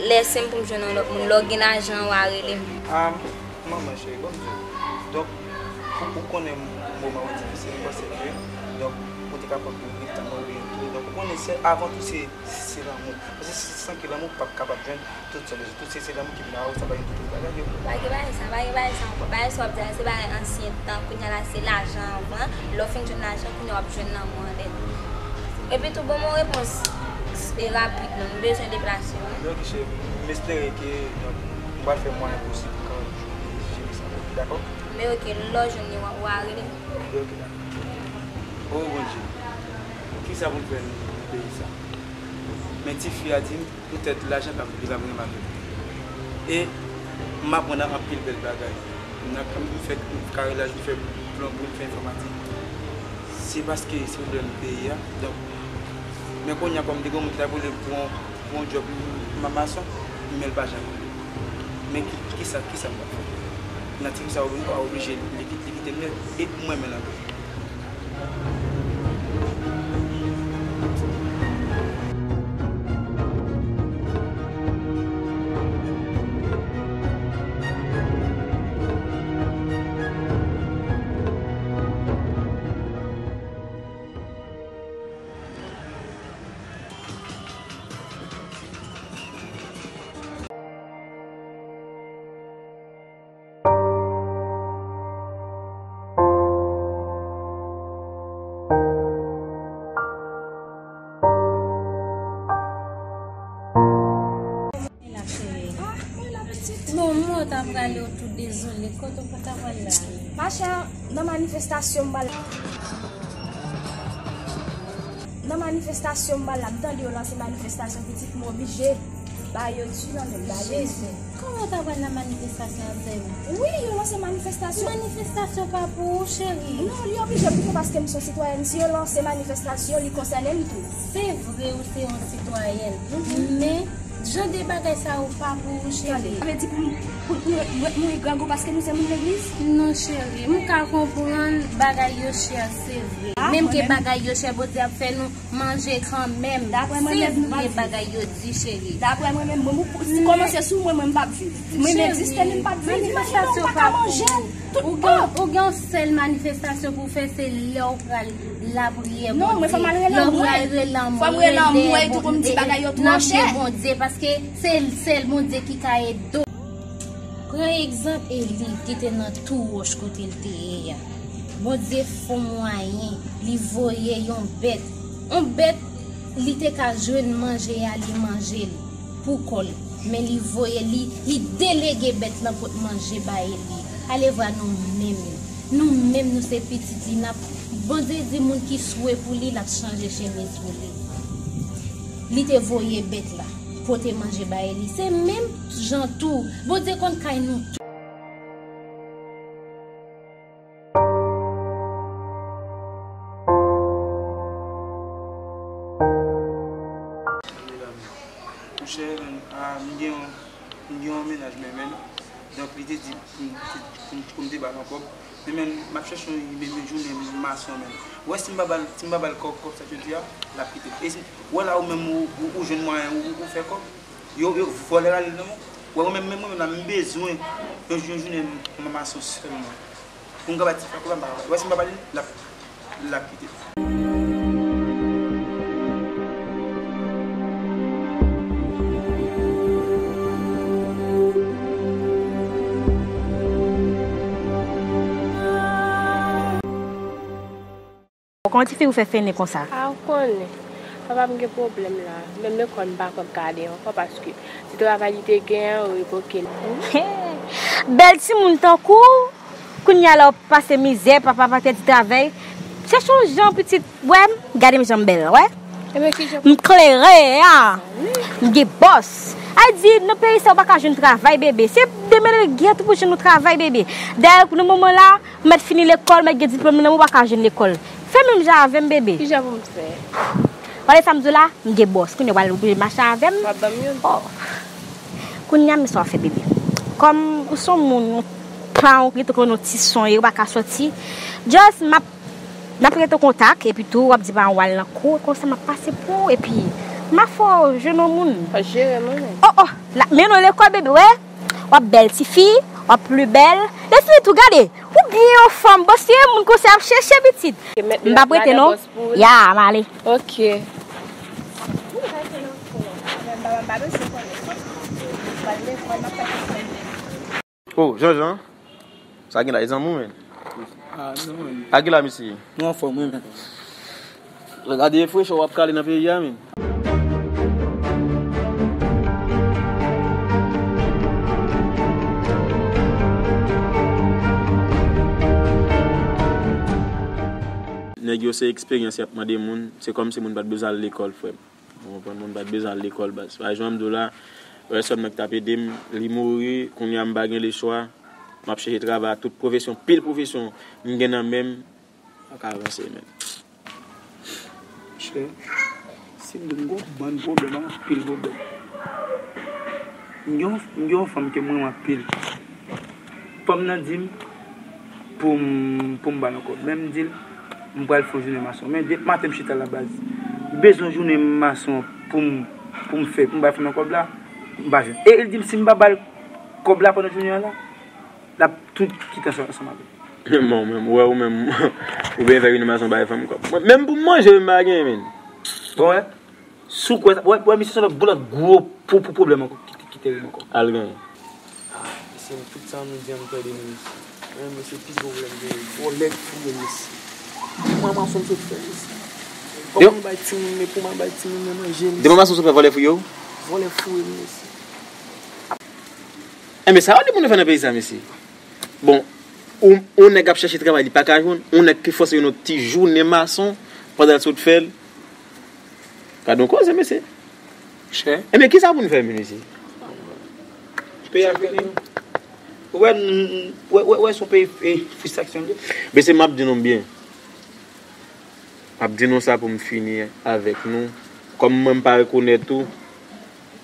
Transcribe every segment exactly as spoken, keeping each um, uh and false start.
Lèse m pou m jwenn yon lòt moun. Lè w gen lajan, w a rele m. Ah, manman cheri, bon Dye. Donk, ou, ou konnen moman yo difisil, mwen panse ke, donk, ou te ka pran pil tan nan oubyen tou. Donk, ou konnen se, avan tou, se, se lanmou. Paske si, san ke lanmou, ou p ap kapab jwenn tout sa w bezwen. Tout se, se lanmou ki vin avè w, sa pa gen tout bagay yo. Pa gen bagay sa, pa gen bagay sa ankò. Bagay sa w ap di a, se bagay ansyen tan. Kounye a la, se lajan avan. Lè w fin jwenn lajan, kounye a w ap jwenn lanmou anlè tou. Epi tou, ban m yon repons e rapid non, m bezwen deplase wi. Men ok cheri, m espere ke, donk, m pral fè mwayen posib pou kapab jere sa pou ou, dakò? Men ok, lè w jwenn li, w a, w a rele m. Men ok, dakò. O Bondye, kisa pou m fè nan peyi sa? Men tifi a di m, poutèt lajan pa, li pa menm avè m. E m aprann anpil bèl bagay. M nan, m fè karelaj, m fè plonbri, m fè enfòmatik. Se paske se pwoblèm peyi a. Donk, men kounye a kòm te gen yon moun ki t ap rele m pou yon, pou yon djòb ma-, mason, men l pa janm rele m. Men ki, kisa, kisa m pral fè? Nan ti sa, ou, ou oblije li kit-, li kite m nèt, e pou mwen menm nan. Bon, mwen ta prale w tou dezole, kote w pa ta pral la? Ma chè, nan manifestasyon m pral. Nan manifestasyon m pral la, m tande yo lanse manifestasyon pitit, m oblije ba yo di nan men m ba yo. Jezi. Kòman w ta pral nan manifestasyon an, sè m? Wi, yo lanse manifestasyon. Manifestasyon pa pou ou, cheri. Non, li oblije pou mwen paske m se yon sitwayèn. Si yo lanse manifestasyon, li konsène m tou. Se vre, ou se yon sitwayèn. Mhm. Men, jan de bagay sa yo pa pou ou, cheri. Tande, sa vle di pou m, pou, pou mwen, mwen, mwen grangou paske nou se moun legliz? Non, cheri, m ka konprann bagay yo chè, se vre. Ah, menm ke bagay yo chè, Bondye ap fè nou manje kanmenm. Se vre bagay yo di, cheri. Daprè mwen menm, mwen, mwen, si kòmanse sou mwen, mwen m p ap viv. Mwen m egziste, men m p ap viv. Imajine w pa ka manje tout tan. Ou gen, ou gen yon sèl manifestasyon pou w fè, se lè w pral lapriyè Bondye. Non, mwen fò m al rele anmwe. Fò m rele anmwe tou pou m di bagay yo twò chè. Bondye, paske se sèl Bondye ki ka ede w. Pran egzanp Eli ki te nan twou wòch kote l te ye a. Bondye fè yon mwayen, li voye yon bèt. Yon bèt, li te ka jwenn manje a, li manje l pou kò l. Men li voye, li, li delege bèt lan pot manje bay Eli. Alevwa nou menm. Nou menm, nou se pitit li, n ap, Bondye di moun ki swe pou li, l ap chanje chemiz pou li. Li te voye bèt la, pote manje bay Eli. Se menm jan tou, Bondye konn kay nou tou. Monchè, a, m gen yon, m gen yon mennaj, men, men, donk, li te di pou m, pou m, pou m te ba l yon kòb. Men, men, m ap chèche yon, men, men, jounen mason, men. Ou wè, si m pa ba l, si m pa ba l kòb, kòb sa jodi a, l ap kite m. E si, ou wè la, ou menm, ou, ou, ou jwenn mwayen, ou, ou, ou fè kòb. Yo, yo vòlè rale l nan men w. Ou wè, ou menm, menm, mwen menm la, m bezwen yon, yon jounen m, m mason sèlman. Pou m ka ba ti frè kòb la, m pa ba l. Ou wè, si m pa ba li, l ap, l ap kite m. Kòman ti fi ou fè fennen konsa? A, ou konnen. Papa m gen pwoblèm la. Menm lekòl m pa konn gade ankò paske ti travay li te gen an, yo revoke l. Bèl timoun tankou w, kounye a la w pase mizè, papa pa te di travay. Chèche yon jan pitit, wè m, gade m jan m bèl, wè. M klere, a. M gen bòs. Ay di, nan peyi sa ou pa ka jwenn travay, bebe. Se demen lè gè tou pou jwenn yon travay, bebe. Dayè, nan moman la, ou mèt fini lekòl, ou mèt gen diplòm nan men w, ou pa ka jwenn lekòl. Fè menm jan avè m, bebe. Kijan pou m fè? Gade sa m di w la, m gen bòs. Kounye a w pral oblije mache avè m. W ap ban m youn? Oh. Kounye a, men sa w ap fè, bebe. Kòm ou se yon moun, yon pa, ou rete konn yon ti sonye, ou pa ka sòti. Just, m ap, n ap rete an kontak, epi tou, w ap di pa w al nan kou, konsa m ap pase pou ou, epi M a fè w jwenn yon moun. Fò jere mwen menm. Oh, oh, n ap mennen w lekòl, bebe, wè. W ap bèl tifi, w ap pli bèl. Lèfini tou, gade. Ou byen yon fanm, bon, si yon moun konsa ap chèche pitit. M p ap rete, non. Ya, m ale. Ok. Oh, Jean-Jean. Sa gen la, e zanmi w, menn. Ah, non, menn. Sa gen la, mesye. Nou anfòm, wi, menn. Gade frechè w ap kale nan peyi a, menn. Nèg yo se eksperyans y ap mande moun, se kòmsi moun pa t bezwen al lekòl, frè m. Ou konprann, moun pa t bezwen al lekòl, baz. Pa jan m di w la, wè sè m nan ki t ap ede m, li mouri, kounye a m pa gen lechwa, m ap chèche travay ak tout pwofesyon, pil pwofesyon m gen nan men m, m pa ka avanse, menn. Monchè, si m di m gon bann pwoblèm, anpil pwoblèm. M gen yon, m gen yon fanm ke m renmen anpil. Fanm nan di m pou m, pou m ba l yon kòb. Men m di l, m pral fè yon jounen mason. Men depi maten m chita la baz. M bezwen jounen mason pou m, pou m fè, pou m bay fanm nan kòb la, m pa jwenn. E li di m si m pa ba l kòb la pandan jounen an la, l ap tou kite ansanm, ansanm avè m. Bon, menm, ou wè ou menm, ou byen fè jounen mason bay fanm kòb. Mwen, menm pou m manje, m pa gen, menn. Bon, wè. Si w kwè sa, wè, wè, misye se yon lòt, lòt gwo pou, pou pwoblèm ankò ki, ki, ki te rele ankò. Al genyen. Ah, mesye, tout sa nou di an, nou pèdi nou, mesye. Mwen, mesye, pi gwo pwoblèm ke vòlè k fouye, mesye. Depi mason sot fè, mesye. Kòman nou bay timoun, men pou m al bay timoun mwen manje, mesye. Depi mason sot fè, vòlè fouye w? Vòlè fouye m, mesye. Enben, sa yo di pou nou fè nan peyi sa, mesye? Bon, yon, yon nèg ap chèche travay, li pa ka jwenn, yon nèg ki fòse yon ti jounen mason pandan l sot fè l. Gade yon koze, mesye. Chè. Enben, kisa pou n fè, mesye? Peyi a fini. Ou wè, n- wè, wè, wè, se yon peyi e, fristrasyon li ye. Mesye, m ap di nou byen. M ap di nou sa pou m fini avèk nou. Kòm mwen, m pa rekonèt ou,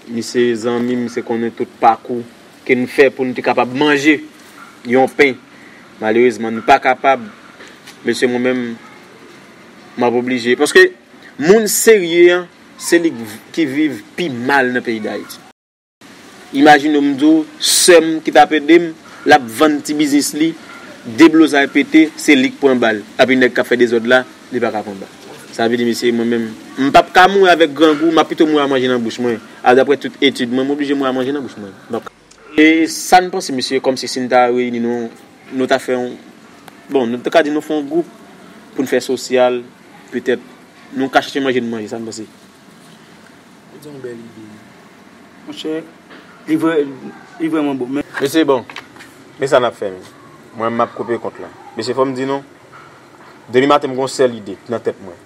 misye zanmi m, misye konnen tout pakou ke n fè pou n te kapab manje yon pen. Malerezman, n pa kapab. Mesye, mwen menm, m ap oblije. Paske moun serye an, se li k- ki viv pi mal nan peyi Dayiti. Imajine w, m di w, sè m ki t ap ede m, l ap vann ti biznis li, deblozay pete, se li k pran bal. Epi nèg k ap fè dezòd la, li pa ka pran bal. Sa vle di, mesye, mwen menm, m p ap ka mouri avèk grangou, m ap pito mouri a manje nan bouch mwen. A, daprè tout etid mwen, m oblije mouri a manje nan bouch mwen. M p ap ka. E sa n panse, mesye, kòmsi si n ta reyini nou, nou ta fè yon, bon, nou ta ka di nou fè yon gwoup pou n fè sosyal, petèt, nou ka chèche manje n manje, sa n panse? Ou di yon bèl ide. Monchè, li vrè, li vrèman bon, men. Mesye, bon, men sa n ap fè, men. Mwen, m ap koupe kont la. Mesye, fò m di nou, depi maten, m gen yon sèl ide nan tèt mwen.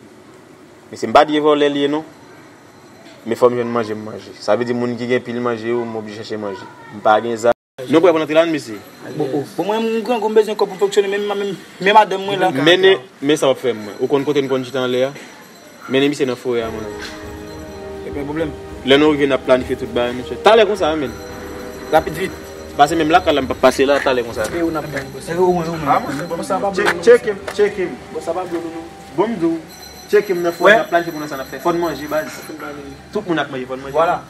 Mesye, m pa di e vòlè l ye, non. Men fò m jwenn manje, m manje. Sa vle di, moun ki gen pil manje yo, m oblije chèche manje. M pa gen zam. Nou prè pou n antre la, mesye? Bon, oh, bon, mwen, m grangou, m bezwen kòb pou m fonksyone, men, men, men madanm mwen la. Men, men sa w ap fè mwen. Ou konn kote n konn chita anlè a? Mennen misye nan forè a, mwen. E pa pwoblèm. Lè nou rive, n ap planifye tout bagay, mesye. Talè konsa, men. Rapid, vit. Pase menm lakay la, m p ap pase la, talè konsa. E ou n ap bay, bòs? E ou, ou, ou, ah, mwen, se bon. Tcheke m, tcheke m. Bon, sa pa blo nou, non. Bon, m di w, tcheke m nan forè, n ap planifye pou nou sa n ap fè. Fò n manje, baz. Tout moun ap manje, fò n manje. Vwala.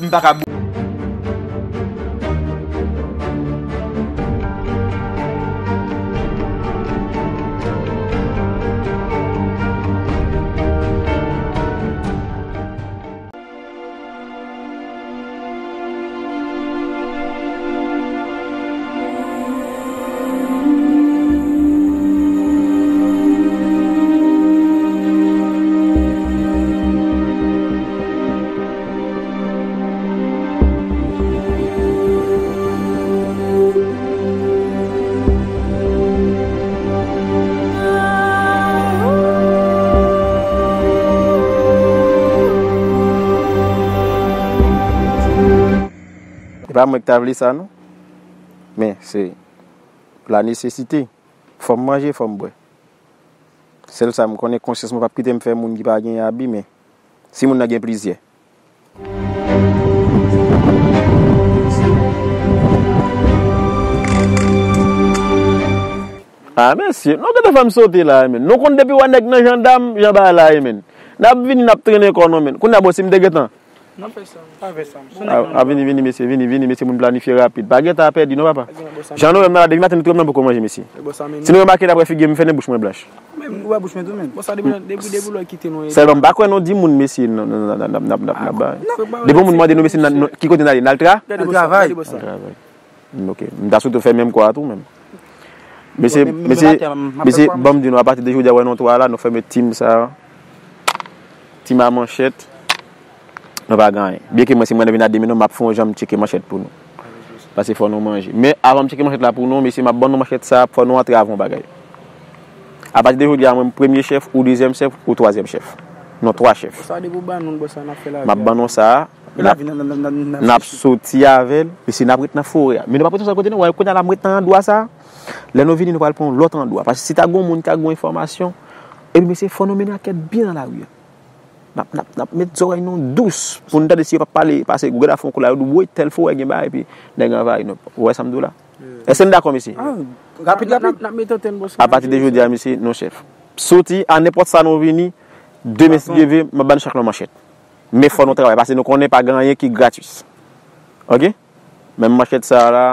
M pa ka bou- E pa mwen ki ta vle sa, non. Men, se la nesesite. Fò m manje, fò m bwè. Sèl sa, m konnen konsyans mwen p ap kite m fè moun ki pa gen abi, men si moun nan gen plizyè. Ah, mesye, nou gentan fè m sote la, men. Nou konn depi wè nèg nan jandam, jan bagay la ye, men. N ap vini, n ap trennen kò nou, menn. Kounye a, bon, si m te gentan. Non, fè sa. Pa fè sa. A, a, vini, vini, mesye, vini, vini, mesye, moun planifye rapid. Pa gentan pèdi, non, papa. Pa gen, bon, sa. Jan nou wè m nan la, depi maten, nou twouve m nan poko manje, mesye. E, bon, sa, men si nou remake, daprè figi m, m fè nen bouch mwen blanch. Menm ou wè bouch mwen tou, menm. Bon, sa, depi, depi, depi lè w kite nou, sèlman, m pa kwè nou di moun, mesye, n ap bay. Depi yon moun mande nou, mesye, ki kote n ale? N al tra? Al travay. Al travay. Ok. M ta swete w fè menm kwa a tou, menm. Mesye, mesye, mesye, ban m di nou, apati de jodi a, wè nou twa la, nou fèmen tim sa a. Tim a manchèt. Nou pa gen anyen. Byenke mwen, si mwen vin a demen, non, m ap fè yon jan m tcheke manchèt pou nou. Paske fò nou manje. Men avan m tcheke manchèt la pou nou, mesye, m ap ban nou manchèt sa a, fò nou antre avè yon bagay. Apati de jodi a, mwen, m premye chèf, ou dezyèm chèf, ou twazyèm chèf. Nou twa chèf. Sa depi w ba nou, bon, sa n ap fè la. M ap ban nou sa a. N ap, n ap soti avè l, mesye, n ap ret nan forè a. Men nou p ap ret yon sèl kote, non, wè, kounye a la, m ret nan andwa sa a. Lè nou vini, nou pral pran yon lòt andwa. Paske si ta gen yon moun ki ta gen yon enfòmasyon, epi, mesye, fò nou mennen ankèt byen nan lari a. N ap, n ap, n ap met zòrèy nou dous pou n tande si yo p ap pale, pase gouda fè yon kou la, yo di, woy, tèl forè gen bagay, epi nèg anvayi nou. Ou wè sa m di w la? Èske n dakò, mesye? Ah, rapid, rapid. N ap met antèn, bòs. Apati de jodi a, mesye, nou chèf. Soti a nenpòt sa nou vini, demen, si Dye vle, m ap ba n chak nou manchèt. Men fò nou travay, paske nou konnen pa gen anyen ki gratis. Ok? Menm manchèt sa a la,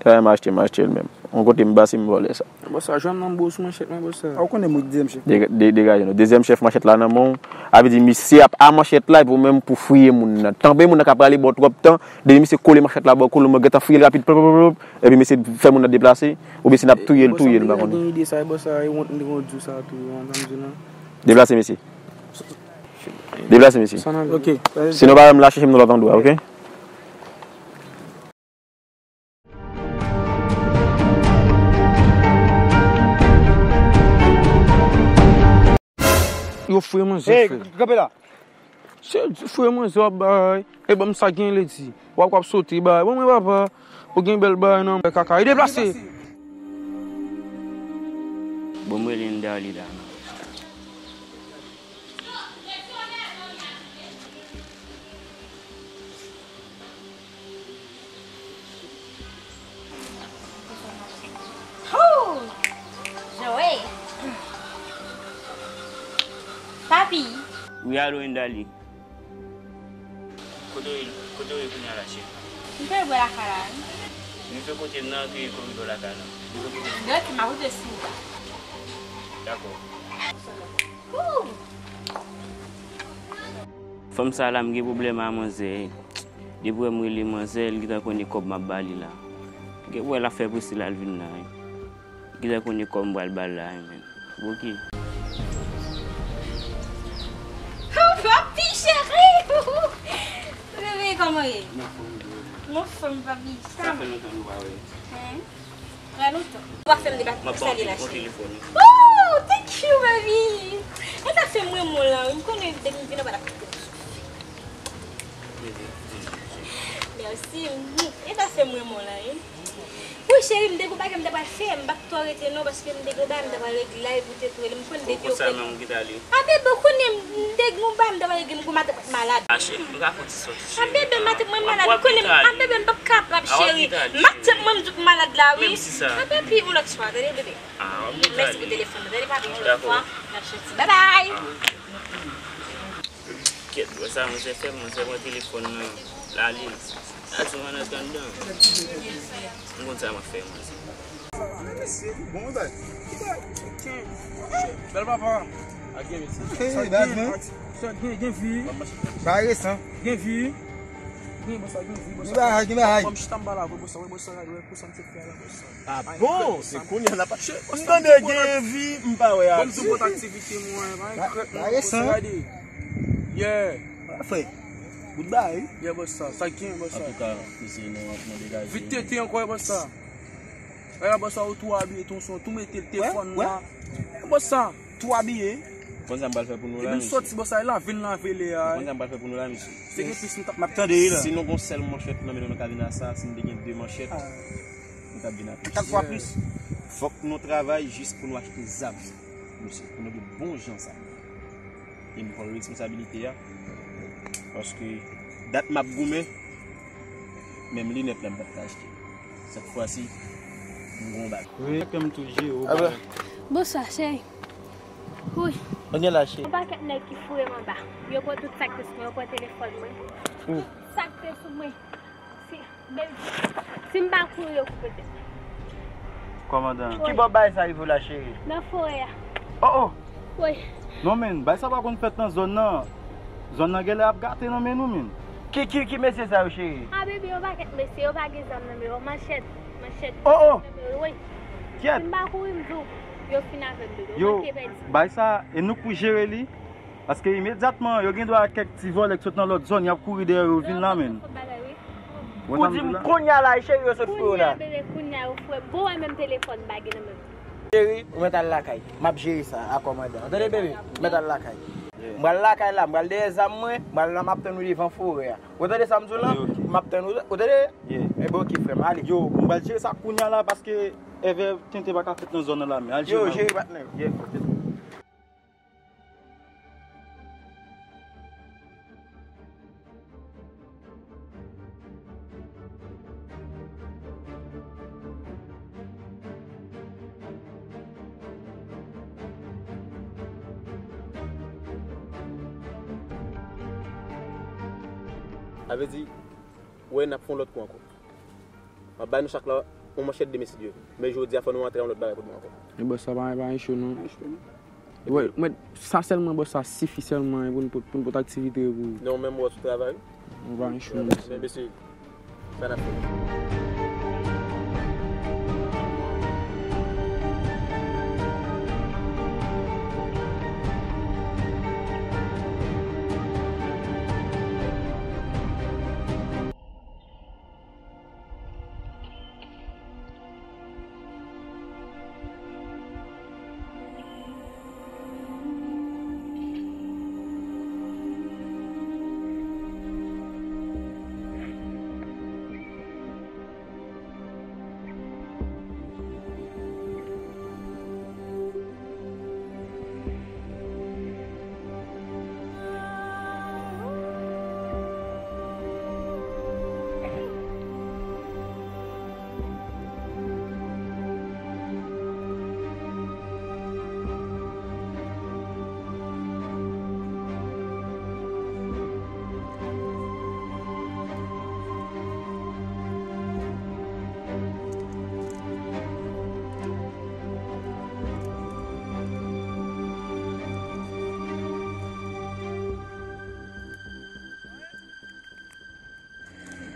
e, m achte, m achte l menm. Yon kote m ba si m vòlè sa. Bòs sa, jwenn nan bous manchèt mwen, bòs sa. A, ou konnen mwen dezyèm chèf. De-, de-, degaje nou. Dezyèm chèf, manchèt la nan men w. A vle di, misye ap a manchèt la, epi ou menm pou fouye moun nan. Tanpe moun nan ka prale ba w twòp tan, depi misye kole manchèt la ba w, kole, mwen gentan fouye l rapid, plop, plop, plop, epi misye fè moun nan deplase, oubyen si n ap touye l, touye l, m pa konnen. Gen ide sa, bòs sa, e wont m te konn di w sa tou, an, sa m di w nan. Deplase, mesye. Deplase, mesye. Ok. Sinon, pa m la chèche m nan lòt andwa, ok? Yo fouye manzè, frè. Kanpe la. Se di fouye manzè w ap bay. E ban m sa gen ledi. W ap, w ap sote bay. Bon, mwen papa. Ou gen bèl bay nan men kaka. E deplase. Bon, mwen rele Ndali la. Hoo! Joe! Papi! Wi, alo, Ndali. Kote w ye, kote w ye kounye a la, cheri? M te bò lakay la, wi. Rive kote m nan, ke koridò lakay la. Rive kote m nan. Ok, m ap rive sou ou. Dakò. Ooh! Fanm sa la, m gen pwoblèm a manzè. Depi wè m rele manzè, li gentan konnen kòb m ap ba li la. Gen wè l ap fè prese l al vin la, wi. Gentan konnen kòb m pral ba l la, wi, menn. Boki. Oh, papi cheri! Bebe, kòman ye? M anfòm, papi. Sa fè lontan nou pa wè. Trè lontan. Ou pa fè m deba pou salye la, cheri. Oh, thank you, baby. E sa fè m renmen w la, wi. M konnen depi m vin anba la kote m soufri. Mèsi. E sa fè m renmen w la, wi. Wi, cheri, m te gon bagay m ta pral fè, m p ap twò rete non, paske m te gon bagay m ta pral regle la, epi w te tou rele m, konn depi yo konn. A bebe, ou konnen m te gon bagay m ta pral regle, m gon matant malad. A bebe, matant mwen malad, ou konnen m, a bebe, m p ap kapab, cheri. Matant mwen m di w malad la, wi. A bebe, yon lòt fwa, tande, bebe. Mèsi pou telefòn nan, tande, papi, yon lòt fwa, n ap soti. Babay! Kèt, wè sa manzè fè, manzè pran telefòn nan, l ale. Al sou manèj anndan. M konn sa m ap fè, manzè. Bèl papa. Sa gen, sa gen, gen vi. Gen vi. Gen, bòs sa, gen vi, bòs sa. Gen bagay, gen bagay. Ban m chita m pale avè w, bòs sa, wè, bòs sa, wè, pou sa m te fè la, bòs sa. Ah bon? Se kounye a n ap. M tande gen vi, m pa wè a. Bon, m sou kontaktivite mwen, pa gen krèt mwen, bòs sa, gade. Yeah. Frè. Bout bagay. Yeah, bòs sa. Sa gen, bòs sa. Antouka, mesye, nou, nou degaje. Vit tete ankò, bòs sa. Wè la, bòs sa, ou tou abiye, ton son, tou mete l, telefòn la. Bòs sa. Tou abiye. Konn sa m pral fè pou nou la, mesye. Epi m soti, bòs sa, e lavi n lave lè a. Konn sa m pral fè pou nou la, mesye. Se gen plis m t ap, m ap tande la. Si nou gon sèl manchèt nan men nou, nou ka vin a sa. Si n te gen de manchèt, nou t ap vin a plis. Kat fwa plis. Fòk nou travay jis pou nou achte zam, mesye, pou nou gen bon jan zam. E m pran responsabilite a. Paske dat m ap goumen, menm linèt la m pa t ka achte. Sèt fwa si, m gon bagay. Wi, kè m tou jere w. Bonswa, cheri. Wi. Kounye la, cheri. Yon pakèt nèg ki foure m anba. Yo pran tout sa k te sou mwen, yo pran telefòn mwen. Hmm. Tout sa k te sou mwen. Si, baby, si m pa kouri, yo koupe tèt mwen. Kòmandan. Wi. Ki bò bagay sa rive w la, cheri? Nan forè a. Oh, oh! Wi. Non, men, bagay sa pa konn fèt nan zòn nan. Zòn nan genlè ap gate nan men nou, men. Ki, ki, ki mesye sa yo, cheri? Ah, baby, yon pakèt mesye, yo pa gen zam nan men yo, manchèt, manchèt. Oh, oh! Nan men yo, wi. Kyèt. Si m pa kouri, m di w, yo fin avè m, baby. Yo, yo manke pèdi. Bagay sa, e nou k pou jere li. Paske imedyatman, yo gen dwa kèk ti vòlè k sot nan lòt zòn, y ap kouri dèyè yo vin la, men. Ou di m kounye a la, cheri, yo sot foure w la. Kounye a, bebe, kounye a, yo foure m. Bon, wè menm telefòn m pa gen nan men m. Cheri, ou mèt al lakay. M ap jere sa a kòmandan. Ou tande, bebe? Ou mèt al lakay. M pral lakay la, m pral dèyè zam mwen, m pral la, m ap tann ou devan forè a. Ou tande sa m di w la? M ap tann ou, ou tande? Ebyen, oke, frè m, ale. Yo, m pral jere sa kounye a la, paske èvè tenten pa ka fèt nan zòn nan la, men al jere. Yo, jere, patnè. Sa vle di, wè, n ap fè yon lòt kou ankò. M ap bay nou chak la yon manchèt de men si Dye vle. Men jodi a, fò nou antre yon lòt bagay pou nou ankò. E bòs, sa pa, pa enchou, non. Wè, mwen, sa sèlman, bòs, sa sifi sèlman, e pou n pot, pou n pot aktivite pou. Non, menm wè sou travay. Nou pa enchou, non. Men, mesye, sa n ap fè.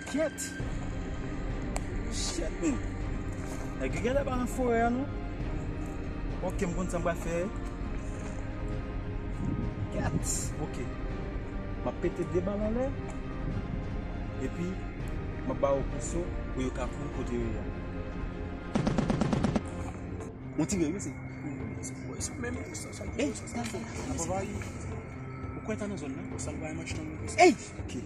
Kyèt! Shit, man! Nèg yo genlè pa nan forè a, non? Ok, m konn sa m pral fè. Kyèt! Ok. M ap pete de bal anlè. Epi, m ap ba yo kou so pou yo ka kouri kote yo ye a. Yon ti grenn, wi, se. Ey, tande. Ou kwè ta nan zòn nan? Ey! Ok.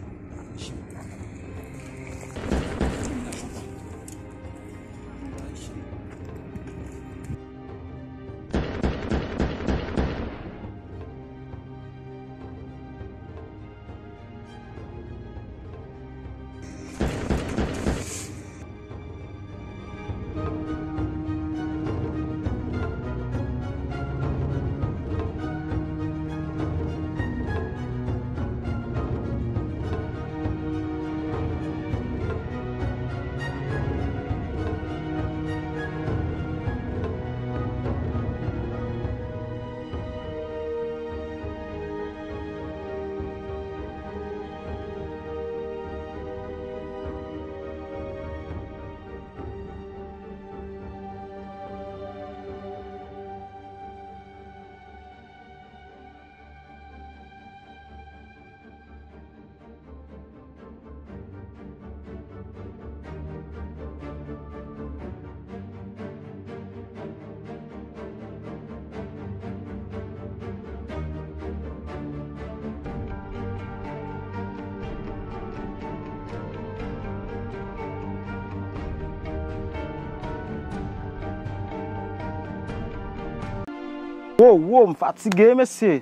Wo, wo, m fatige, mesye.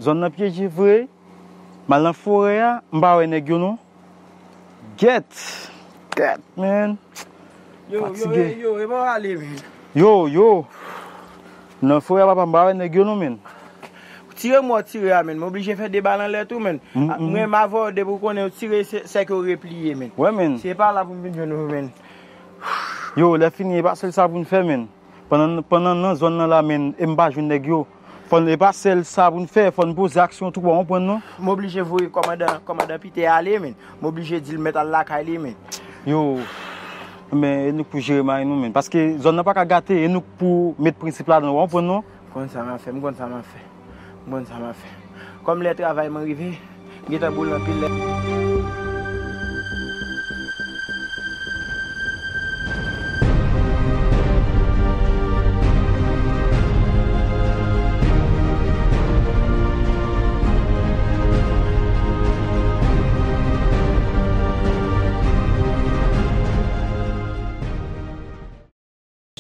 Zòn nan pyeje vre. M al nan forè a, m pa wè nèg yo non. Gèt! Gèt, man! Yo, yo, fatige. Yo, e pa ale, man. Yo, yo! Nan forè a, papa, m pa wè nèg yo non, man. Tire m wè w tire a, menn. M oblije fè de bal anlè tou, menn. M, A, m. Mwen, m avè w, depi w konnen w tire, se, se ke w repliye, menn. Wè, menn. Se pa la pou m vin jwenn ou, menn. Yo, lè fini, e pa sèl sa pou n fè, menn. Pandan, pandan nan zòn nan la, menn, e m pa jwenn nèg yo. Fò n, e pa sèl sa pou n fè, fò n poze aksyon tou, w konprann non? M oblije voye kòmandan, kòmandan Pite ale, menn. M oblije di l mèt al lakay li, menn. Yo, men, e nou k pou jere may nou, menn. Paske zòn nan pa ka gate, e nou k pou met prensip ladan, w konprann non? M konn sa m ap fè, m konn sa m ap fè. M konn sa m ap fè. Kòm lè travay mwen rive, m gentan boule anpil lè.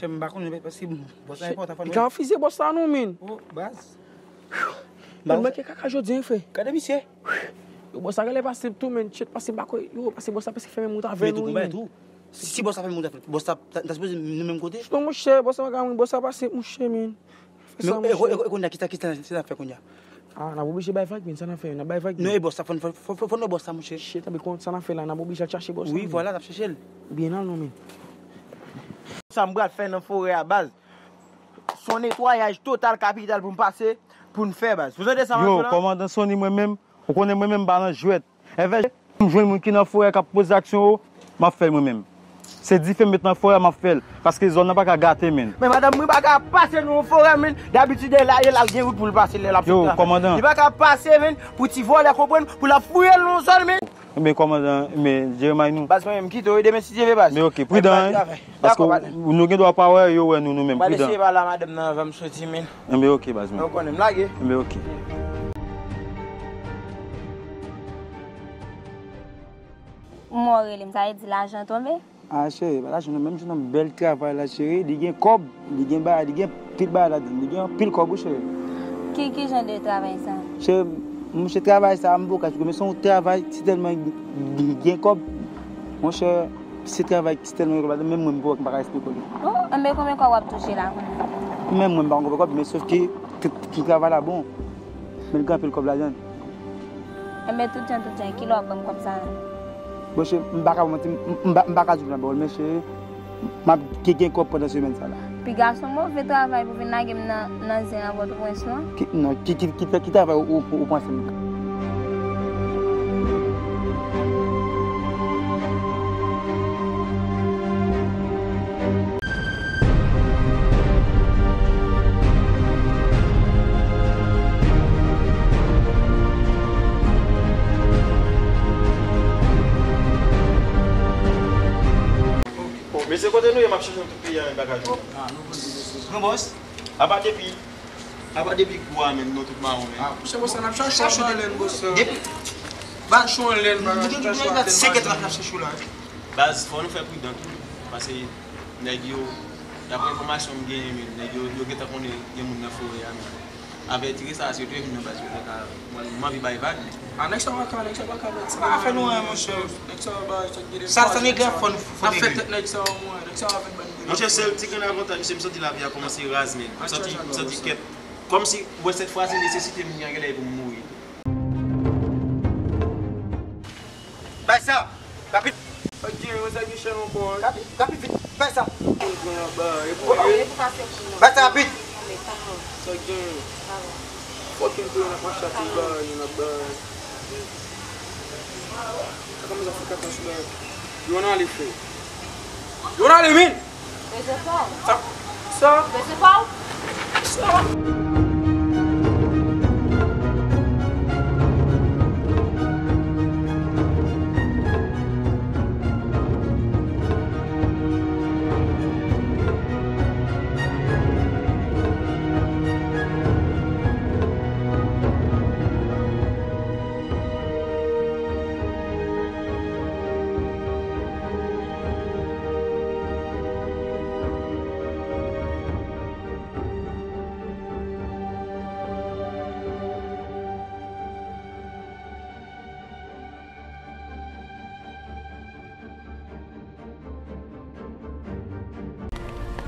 Chè, m pa konnen, paske bòs la enpòtan, fò n wè. Li ka refize bòs la non, menn. Oh, baz. Menn, manke kaka jodi a, frè. Gade misye. Yo, bòs la genlè pase tou, menn. Shit, pase m pa kwè. Yo, pase bòs la pase fè menm wout avè nou, wi, menn. Si, si bòs la fè menm wout avè nou, bòs la ta, ta sipoze nou menm kote. Non, monchè, bòs la pa ka, bòs la pase, monchè, menn. Fè sa, monchè. Men, e, e, e, kounye a, kisa, kisa, kisa n ap fè kounye a? Ah, n ap oblije bay vag, menn, sa n ap fè, n ap bay vag, menn. Non, e bòs la, fò n, fò, fò, fò, fò n wè bòs la, monchè. Shit, tanpri konn sa n ap fè la, n ap oblije al chache bòs la, menn. Wi, vwala, n ap chache l. Byen al non, menn. Sa m pral fè nan forè a, baz. Se yon netwayaj total kapital pou m pase, pou n fè, baz. Ou tande sa m ap di w la? Yo, kòmandan Sony, mwen menm, ou konnen mwen menm m pa nan jwèt. Envè m jwenn moun ki nan forè k ap poze aksyon yo, m ap fè l mwen menm. Se dife m met nan forè a, m ap fè l. Paske zòn nan pa ka gate, menn. Men madanm mwen pa ka pase nan yon forè, menn. Dabitid, e la, e la l gen wout pou l pase lè l ap fè travay. Yo, kòmandan. Li pa ka pase, menn, pou ti vòlè konprann, pou l ap fouye l nan yon zòn, menn. Ebyen, kòmandan, men, Jeremay nou. Baz, mwen menm, kite w, e demen, si Dye vle, baz. Men oke, pridan, wi. Paske nou gen dwa pa wè, yo wè nou, nou menm, pridan. Mwen eseye pale a madanm nan anvan m soti, menn. Enben, oke, baz mwen. Ou konnen m lage. Enben, oke. Mwen rele m, sa vle di lajan tonbe? Ah, cheri, pa lajan non, menm jan nan bèl travay la, cheri, li gen kòb, li gen bagay, li gen pil bagay ladan, li gen anpil kòb, wi, cheri. Ki, ki jan de travay sa? Cheri, monchè, travay sa, m poko ka esplike, men se yon travay, si tèlman gen kòb, monchè, se travay Tèlman yo konprann, menm mwen, m pa, m pa ka esplike w li. Oh, enben, konbyen kòb w ap touche la kounye a? Menm mwen, m pa konn konbyen kòb, men sòf ke t-, t-, travay la bon. Men l gen anpil kòb ladan l. Enben, tout jan, tout jan, kilè w ap ban m kòb sa la? Bon, cheri, m pa ka manti, m, m, m pa, m pa ka di w nan pawòl, men cheri, m ap gen, gen kòb pandan semèn sa la. Piga se yon move travay pou vin lage m nan, nan zen an Pòtoprens, non? Ki, non, ki, ki, ki, ki travay ou, ou, ou panse m? Bon, mesye, kote nou ye? M ap chèche nou tout peyi a, men m pa ka jwenn nou. Nou bòs? Apa depi, apa depi gwo a, men nou tout mawon, men. Ah, monchè, bòs, n ap chache w nan lèn, bòs. Depi, ba, chon lèn, ba, n ap chache w nan lèn. Senkant n ap chache w la, wi. Baz, fò nou fè pridan tou, paske nèg yo, daprè enfòmasyon m genyen, men nèg yo, yo gentan konnen gen moun nan forè a, men. Avèti sa, si yo te vin nan baz yo, nèg a, mwen, m anvi bay vag, men. Ah, nèg sa pa ka, nèg sa pa ka, nèg sa pa ka fè nou anyen, monchè. Nèg sa pa, sa ki gen sa, sa nèg a fè tèt nèg sa, mwen, nèg sa pa fè bann. Monchè, sèl ti grenn avantaj, misye, m santi lavi a kòmanse raz, men. M santi, m santi kèt. Kòmsi, wè, sèt fwa, se nesesite m gen, genlè pou m mouri. Bay sa! Rapid! Sa k gen, sa k gen chè ankò, wi. Rapid, rapid, vit! Bay sa! Konn pran anba, e pou... Bay sa rapid! Sa k gen? Fòk yon tou, n ap mache ap bay, n ap bay. Sa kòmanse ap fè katastwòf. Yo, n ale, frè. Yo, n ale, men! Bezwen pa w. Sa, sa. Bezwen pa w. Sa.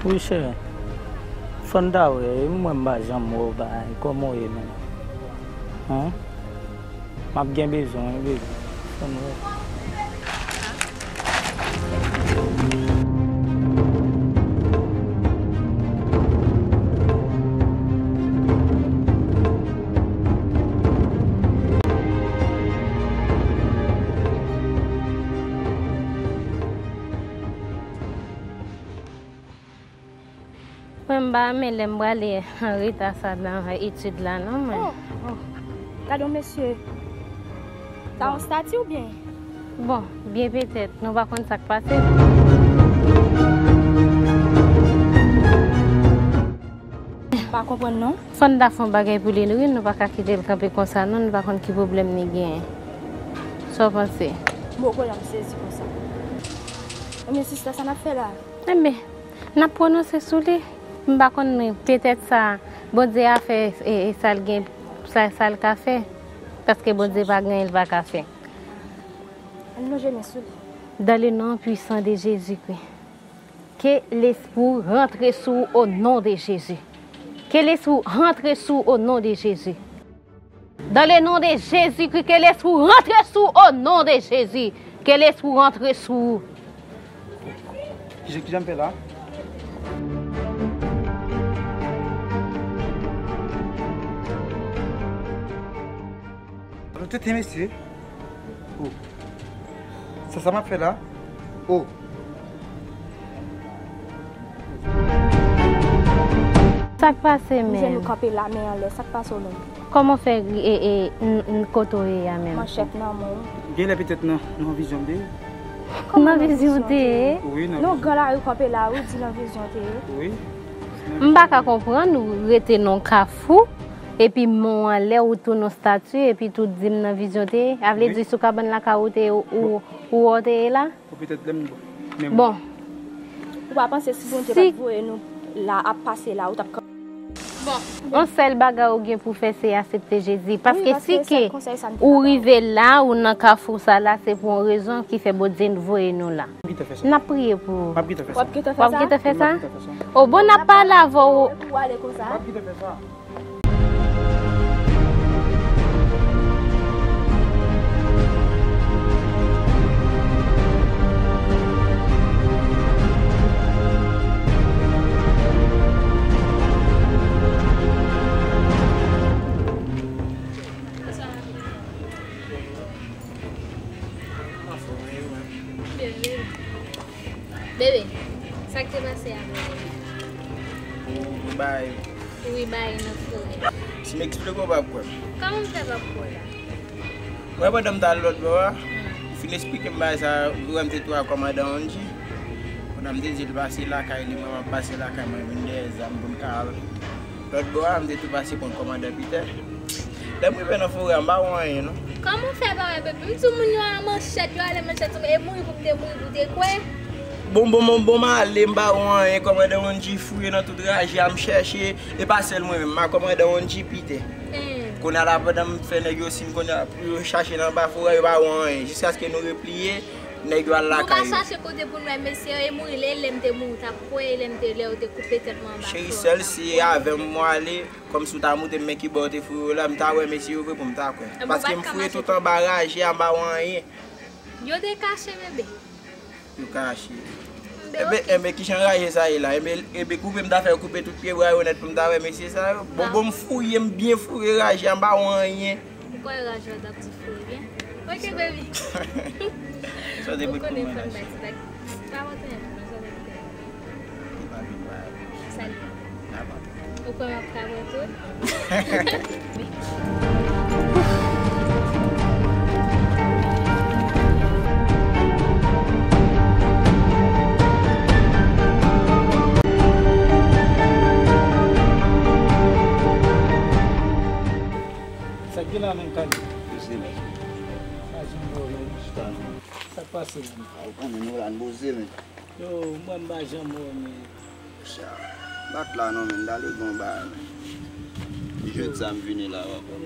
Wi, cheri. Fò n ta wè, e mwen m pa janm wè w, bay, kòman w ye menm? M ap gen bezwen, wi, bezwen. Fò n wè. Mwen, m pa renmen lè m prale an reta sa nan etid la, non, mwen. Oh, oh. Gade yon mesye. Sa yon stati oubyen? Bon, byen petèt. Nou pa konn sa k pase. M pa konprann, non. Fò n ta fè yon bagay pou li, wi. Nou pa ka kite l kanpe konsa, non. Nou pa konn ki pwoblèm li genyen. Sa w panse? Bon, kounye a m sezi konsa. Ebyen, sista, sa n ap fè la? Ebyen, n ap pwononse sou li. M pa konn, petèt sa, Bondye a fè, e, e sa l gen, sa, sa l ka fè. Paske Bondye pa gen anyen l pa ka fè. Ann lonje men sou li. Dans le nom puissant de Jésus-Christ. Ke lespri w rantre sou ou o non de Jezi. Ke lespri w rantre sou ou o non de Jezi. Dans le nom de Jésus-Christ, ke lespri w rantre sou ou o non de Jezi. Ke lespri w rantre sou ou. Kijan, kijan m fè la? Tete mesye. Oh. Sa, sa m ap fè la? Oh. Sa k pase menm? M jwenn ou kanpe la, men anlè. Sa k pase w menm? Kòman w fè, e, e, n, n, kote w ye a menm? Manchèt nan men w. Genlè petèt nan, nan vizyon m te ye. Nan vizyon w te ye? Wi, nan vizyon. Non, gran lari kanpe la, wi, di nan vizyon w te ye. Wi. M pa ka konprann, ou rete nan kafou, epi men w anlè, ou tou nan stati, epi tou di m nan vizyon w te ye. A vle di sou kabann lakay ou te ye, ou, ou, ou wè w te ye la? Bon, petèt lè m, men bon. Ou pa panse si Bondye pa t voye nou la ap pase la, ou t ap kanpe? Bon, yon sèl bagay ou gen pou fè se aksepte Jezi. Paske si ke ou rive la, ou nan kafou sa la, se pou yon rezon ki fè Bondye voye nou la. N ap priye pou ou. W ap gentan fè sa? O bon, n ap pale avè w. Ou ale konsa? Bebe, sa k te pase a, bebe? Ou, ou bay. Wi, bay nan forè. Si m eksplike w, w p ap kwè m. Kòman m fè p ap kwè w la? Wè, pandan m t al lòt bò a, m fin eksplike m bagay sa, ou wè m te tou ak kòmandan Onji. Pandan m te di l pase lakay li, mwen m ap pase lakay mwen, vin dèyè zam pou n ka al. Lòt bò a, m te tou pase pran kòmandan Pitè. Lè m rive nan forè a, m pa wè anyen, non. Kòman w fè pa wè, bebe? M di w moun yo a manchèt, yo ale manchèt sou mwen, e mouri pou m te mouri, pou w te kwè? Bon, bon, bon, bon, m ale, m pa wè anyen. Kòmandan Onji fouye nan tout raje a, m chèche. E pa sèl mwen menm, m ak kòmandan Onji, Pitè. Kounye a la, pandan m fè nèg yo siy kounye a pou yo chache nan anba forè, yo pa wè anyen. Jiskaske nou repliye, nèg yo al lakay yo. Nou pa chache kote pou n wè mesye yo, e mouri, lè, lè m te mouri, w t ap kwè, e lè m te, lè yo te koupe tèt mwen anba flò. Cheri, sèl si avè m w ale, kòmsi w ta montre m men ki bò yo te fouye w la, m ta wè mesye yo vre pou m ta kwè. Paske m fouye tout anba raje a, m pa wè anyen. Yo te kache, bebe. Yo kache. Enben, enben, kijan raje sa ye la? Enben, enben, koupe, m ta fè yo koupe tout pye bra yo nèt pou m ta wè mesye sa yo. Bon, bon, m fouye, m byen fouye raje a, m pa wè anyen. Ou kwè raje a t ap di fouye byen? Ok, baby. Sa te bout pou mwen la. Pa wè anyen pou mwen, sa te bout. Li pa vin ba. Salut. Ou kwè m ap ka pran tout? Sa k gen la menm, Kali? Poze, men. Sa k pase, men? A, ou konnen nou la, n poze, men. Yo, mwen m pa janm wè w, men. Sa, m pa t la non, men, m t ale gon bagay, men. Jodi sa m vini la, w ap wè.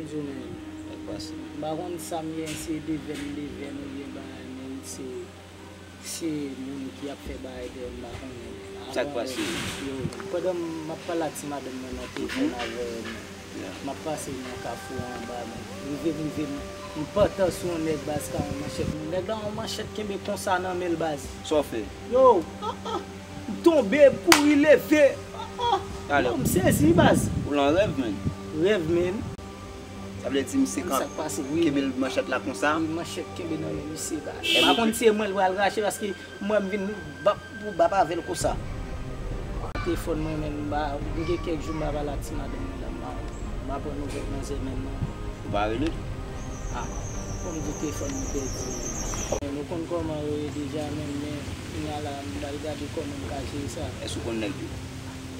Sa k pase? M pa konn sa m ye, se devèn, devèn oubyen bagay, men se, se moun ki ap fè bagay dèyè m, m pa konnen. Sa k pase? Yo, pandan m ap pale ak ti madanm nan nan telefòn avè M ap pase nan kafou a anba, men rive m rive m, m pantan sou yon nèg baz k a yon manchèt. Nèg la yon manchèt kenbe konsa nan men l baz. Sa w fè? Yo, ah, ah, m tonbe, m kouri leve. Ah, ah. Yo, m sezi baz. Ou lan rèv, menn? Rèv, menn. Sa vle di misye kenbe manchèt la konsa? Wi, manchèt kenbe nan men misye baz. M pa konn si e mwen l pral rache paske mwen m vin bap pou bap avè l konsa. Telefòn mwen menm, m pa, m gen kèk jou m pa pale ak ti madanm mwen la, m pa, m pa pran nouvèl manzè menm non. Ou pa rele? Ah, kòm di telefòn mwen pèdi. Men nou konn kòman yo ye deja menm, men kounye a la, m pral gade kòman m ka jere sa. Èske ou konn nèg yo?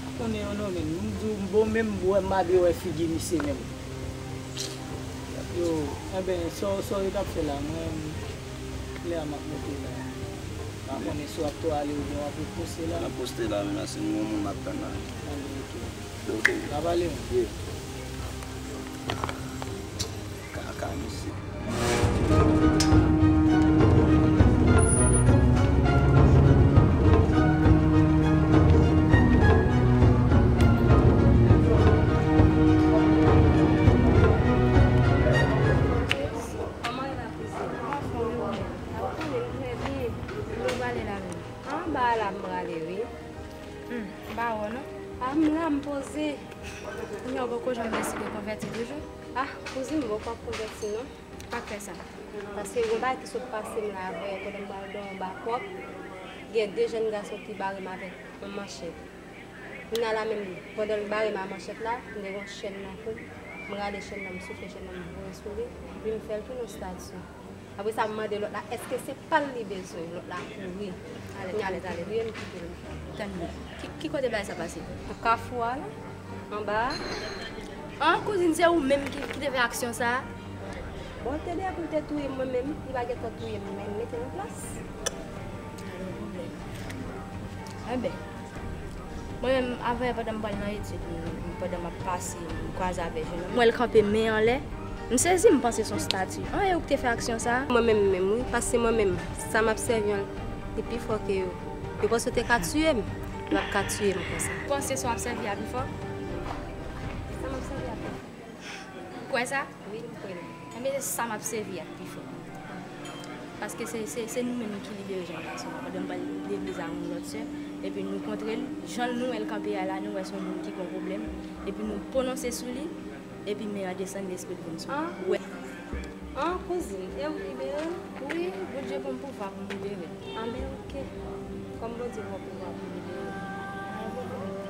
Pa konnen yo non, men m di w, m bon, menm m wè m pa dwe wè figi misye menm. Yo, enben, sa w, sa w t ap fè la, mwen, lè a m ap monte la. Pa konnen si w ap tou ale oubyen w ap ret poste la. M ap poste la, men la, se yon moun m ap tann la. Anben, ok. Ok. N a pale, wi. Wi. Kaka, mesye. Kòman e la, kouzin? Anfòm, wi. Ap konnen m trè byen. Kote w prale la menm? Anba a la m prale, wi. Hmm, m pa wè w non. A, m la, m poze. Kounye a w poko janm deside konvèti toujou? Ah, kouzin, m poko ap konvèti non. Pa fè sa. Paske gen yon bagay ki sot pase m la avè, pandan m pral dòmi anba kòb, gen de jèn gason ki bare m avèk yon manchèt. Kounye a la menm, pandan l bare m a manchèt la, m te gen yon chèn nan kou m, m rale chèn nan, m soufle chèn nan, m voye sou li, epi m fè l tounen yon estati. Apre sa, m mande lòt la, èske se pa l li bezwen? Lòt la kouri. Alèz, alèz, alèz. Kounye a m kite l. Tann byen. Ki, ki kote bagay sa pase? Nan kafou a la, anba a. An, kouzin, se ou menm ki, ki te fè aksyon sa a? Bon, l te dèyè pou l te touye m, mwen menm, li pa gentan touye m, men m mete l an plas. Enben, mwen menm, avanyè, pandan m pral nan etid, m, m, pandan m ap pase, m kwaze avèk jèn nonm. M wè l kanpe men anlè. M sezi, m panse se yon estati. An, e ou ki te fè aksyon sa a? Mwen menm, menm, wi. Paske mwen menm, sa m ap sèvi an, li pi fò ke yo. Yo panse yo te ka tiye m. Yo p ap ka tiye m konsa. Ou panse sa w ap sèvi a pi fò? Sa m ap sèvi a pi fò. Ou kwè sa? Wi, m kwè l. Enben, se sa m ap sèvi a pi fò. Paske se, se, se nou menm ki libere jèn gason an. Pandan m pral legliz a yon lòt sè, epi nou kontre l, jan nou wè l kanpe a la, nou wè se yon moun ki gen yon pwoblèm, epi nou pwononse sou li, epi men an desann, lespri l vin sou li. An, wè. An, kouzin, e ou k libere l? Wi, Bondye ban m pouvwa pou m libere l. Anben, oke. Kòm Bondye ban w pouvwa pou libere l.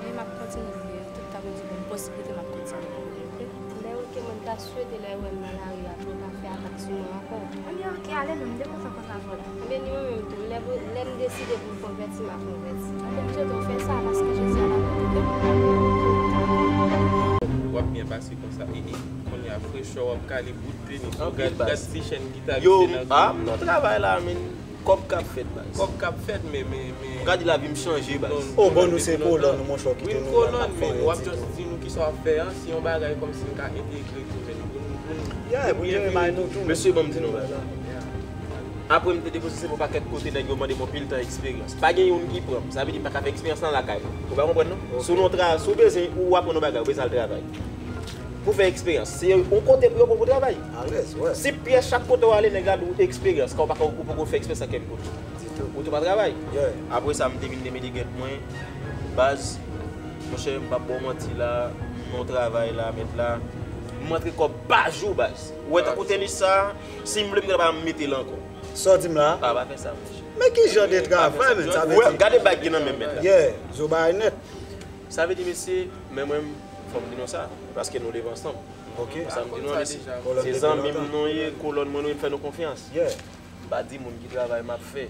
E m ap kontinye libere l. Tout tan Bondye ban m posiblite, m ap kontinye libere l, oke? Anben, oke, mwen ta swete lè w wè m nan lari a, pou w pa fè atak sou mwen ankò. Anben, oke, ale non, m te kontan konsa avè w la. Anben, ni mwen menm tou, lè, lè m deside pou m konvèti, m a konvèti. Anben, m swete w fè sa, paske Jezi a la pou ou, oke? W ap byen pase konsa, e, e, kounye a, frechè w ap kale bout penis ou, gad, gad ti chèn ki ta vise nan kou. Yo, a, m nan travay la, men. Kòb k ap fèt, baz. Kòb k ap fèt, men, men, men. Gade lavi m chanje, baz. O, bon, nou se kolòn, nou, monchè, kite nou nan n ap fè yon etid. Wi, m kolòn, men w ap just di nou kisa w ap fè a, se yon bagay kòmsi m ka entegre tou, men nou, nou, nou, yeah, pou jere may nou tou. Mesye, ban m di nou bagay. Apre m te depoze se pou pakèt kote nèg yo mande m yon pil tan eksperyans. Pa gen youn ki pran m. Sa vle di m pa ka fè eksperyans lan lakay mwen. Ou pa konprann non? Si w nan yon tra-, si w bezwen ou aprann yon bagay, ou bezwen al travay. Pou fè eksperyans. Se yon kote pou yo pran w pou travay. Alèz, wè. Si pyès chak kote w ale, nèg la di w eksperyans. Kan w pa ka, ou poko fè eksperyans nan kenn kote. Ditou. Ou tou pa travay. Yeah. Apre sa, m te vin demele gèt mwen. Baz, monchè, m p ap ba w manti la, m nan yon travay la, mèt la. M antre kòb pa jou, baz. Ou wè tankou tenis sa, si m vle m kapab mete l ankò. Sa w di m la? A, pa fè sa, monchè. Men ki jan de travay, men sa vle di. Gade bag ki nan men m, mèt la. Yeah, zo bagay nèt. Sa vle di, mesye, men mwen, fò m di nou sa, paske nou leve ansanm. Ok. Sa m di nou an, mesye. Se zanmi m nou ye, kolòn mwen nou ye, m fè nou konfyans. Yeah. M pa di moun ki travay m ap fè.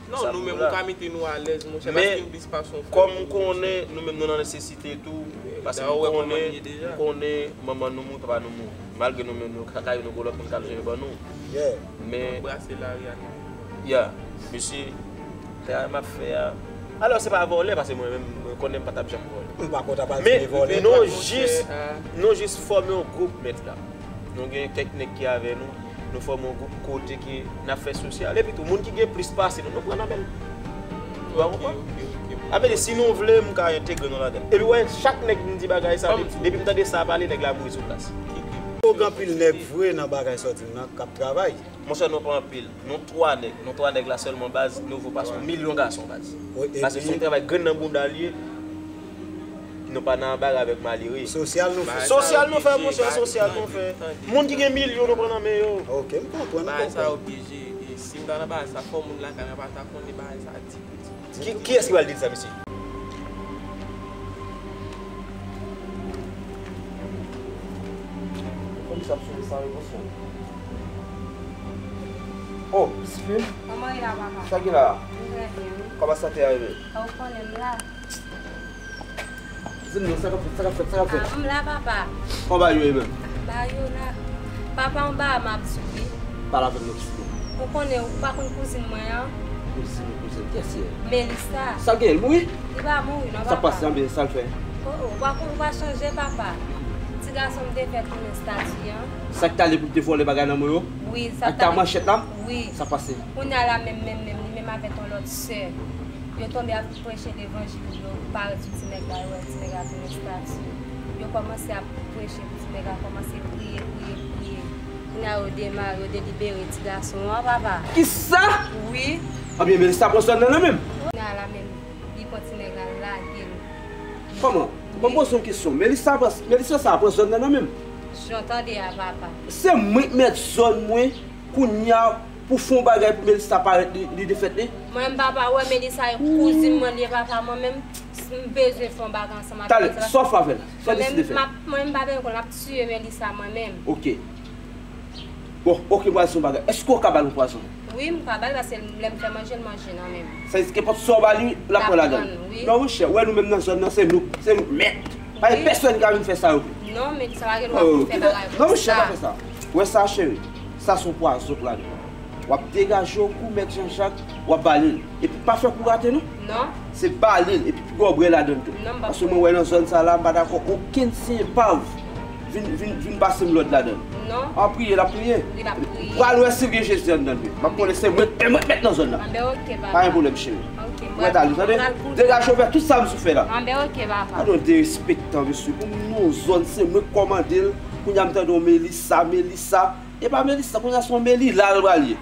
Non, nou menm, ou ka mete nou alèz, monchè, paske nou plis pase yon frè. Men, kòm m konnen, nou menm nou nan nesesite tou, paske m konnen, m konnen manman nou mouri, papa nou mouri. Malgre nou menm nou lakay nou, gon lòt moun k ap jere ban nou. Yeah. Men, nou brase lari a nou. Yeah, mesye, travay m ap fè a. Alò, se pa vòlè, paske mwen menm, mwen konnen m pa t ap janm vòlè. Ou pa konn ta pral vini vòlè. Men, nou jis, nou jis fòme yon gwoup, mèt la. Nou gen kèk nèg ki avè nou, nou fòme yon gwoup kote ke n ap fè sosyal. Epi tou, moun ki gen plis pase nou, nou pran nan men l. Ou pa konprann? Sa vle di, si nou vle, m ka entegre nou ladan l. Epi, wè, chak nèg m di bagay sa, depi, depi m tande sa pale, nèg la mouri sou plas. Yo gen anpil nèg vre nan bagay sa w di m nan k ap travay. Monchè, nou pa anpil. Nou twa nèg. Nou twa nèg la sèlman, baz, nou vo pase yon milyon gason, baz. Paske se yon travay grenn nan bounda l ye. Nou pa nan anbara avèk malere. Sosyal nou fè. Sosyal nou fè, monchè, sosyal nou fè. Moun ki gen milyon, nou pran nan men yo. Ok, m konprann, m konprann. Bagay sa oblije. E si m ta nan bagay sa, fò moun lakay mwen pa ta konnen bagay sa di pou di. Ki, kiyès ki pral di l sa, mesye? Kòm sa ap sove sa, wi, bonswa. Oh, Josephine. Kòman w ye la, papa? Sa ki la? M trè byen, wi. Kòman sante a ye menm? Ou konnen m la. Zanmi, sa k ap fèt, sa k ap fèt, sa k ap fèt? Ah, m la, papa. Kòman bagay yo ye menm? Bagay yo la. Papa, yon bagay m ap di w, wi. Pale avè m non, pitit mwen. Ou konnen, ou pa konn kouzin mwen an? Kouzin, kouzin, kiyès se? Melissa. Sa l genyen, l mouri? Li pa mouri, non, papa. Sa k pase, anben, sa l fè? Oh, oh, ou pa konn, ou pa chanje, papa. Ti gason m te fè tounen estati an. Sa k t ale pou l te vòlè bagay nan men yo? Wi, sa k t ale. Ak manchèt la? Wi. Sa k pase? Kounye a la menm, menm, menm, li menm avèk yon lòt sè. Yo tonbe ap preche levanjil, yo parèt sou ti nèg la, yo wè ti nèg la tounen estati. Yo kòmanse ap preche pou ti nèg la, kòmanse priye, priye, priye. Kounye a yo demare, yo delibere ti gason an, papa. Kisa? Wi. Anben, Melissa pran zòn nan nan menm. Kounye a la menm, li pran ti nèg la, l lage l. Kòman? Ban m poze yon kesyon. Melissa pran, Melissa sa pran zòn nan nan menm? Jan w tande a, papa. Se mwen k mèt zòn mwen. Kounye a, pou fè yon bagay pou Melissa parèt li, li defèt li? Mwen menm papa, wè Melissa e kouzin mwen li ye papa, mwen menm, m bezwen fè yon bagay ansanm ak Melissa. Talè, sa w fè avè l? Sa w deside fè? Mwen menm, m ap, mwen menm m pa bezwen konnen, m ap tiye Melissa mwen menm. Ok. Bon, ok, m pral di yon bagay. Èske w ka ba l yon pwazon? Wi, m ka ba l, paske lè m fè manje, l manje nan men m. Sa vle di, kenpòt sa w ba li, l ap pran ladan l. L ap pran, wi. Non, monchè, wè nou menm nan zòn nan, se nou, se nou k mèt. Pa gen pèsonn ki ka vin fè sa yo pou nou. Non, men sa pa gen dwa pou fè bagay konsa. Non, monchè, pa fè sa. Wè sa, cheri. Sa se yon pwazon k ladan l. W ap degaje w kou Mèt Jan Jak, w ap ba li l. Epi pa fè kou rate, non. Non. Se ba li l, epi piga w bwè ladan l tou. Non, m p ap bwè. Paske mwen wè nan zòn sa la, m pa dakò okenn ti enpav vin, vin, vin pase m lòd ladan l. Non. An priye, l ap priye. Wi, l ap priye. Pral wè si l gen Jezi anndan l tou. M ap konnen se mwen, e mwen k mèt nan zòn nan. Anben, ok, papa. Pa gen pwoblèm, cheri. Ok, m pral, m pral kouri. Degaje w, fè tout sa m sou fè la. Anben, ok, papa. Gade yon derespektan, mesye. Pou moun nan yon zòn, se mwen k kòmande l. Kounye a m tande yon Melissa, Melissa. E pa Melissa, kounye a se yon Melila l pral ye.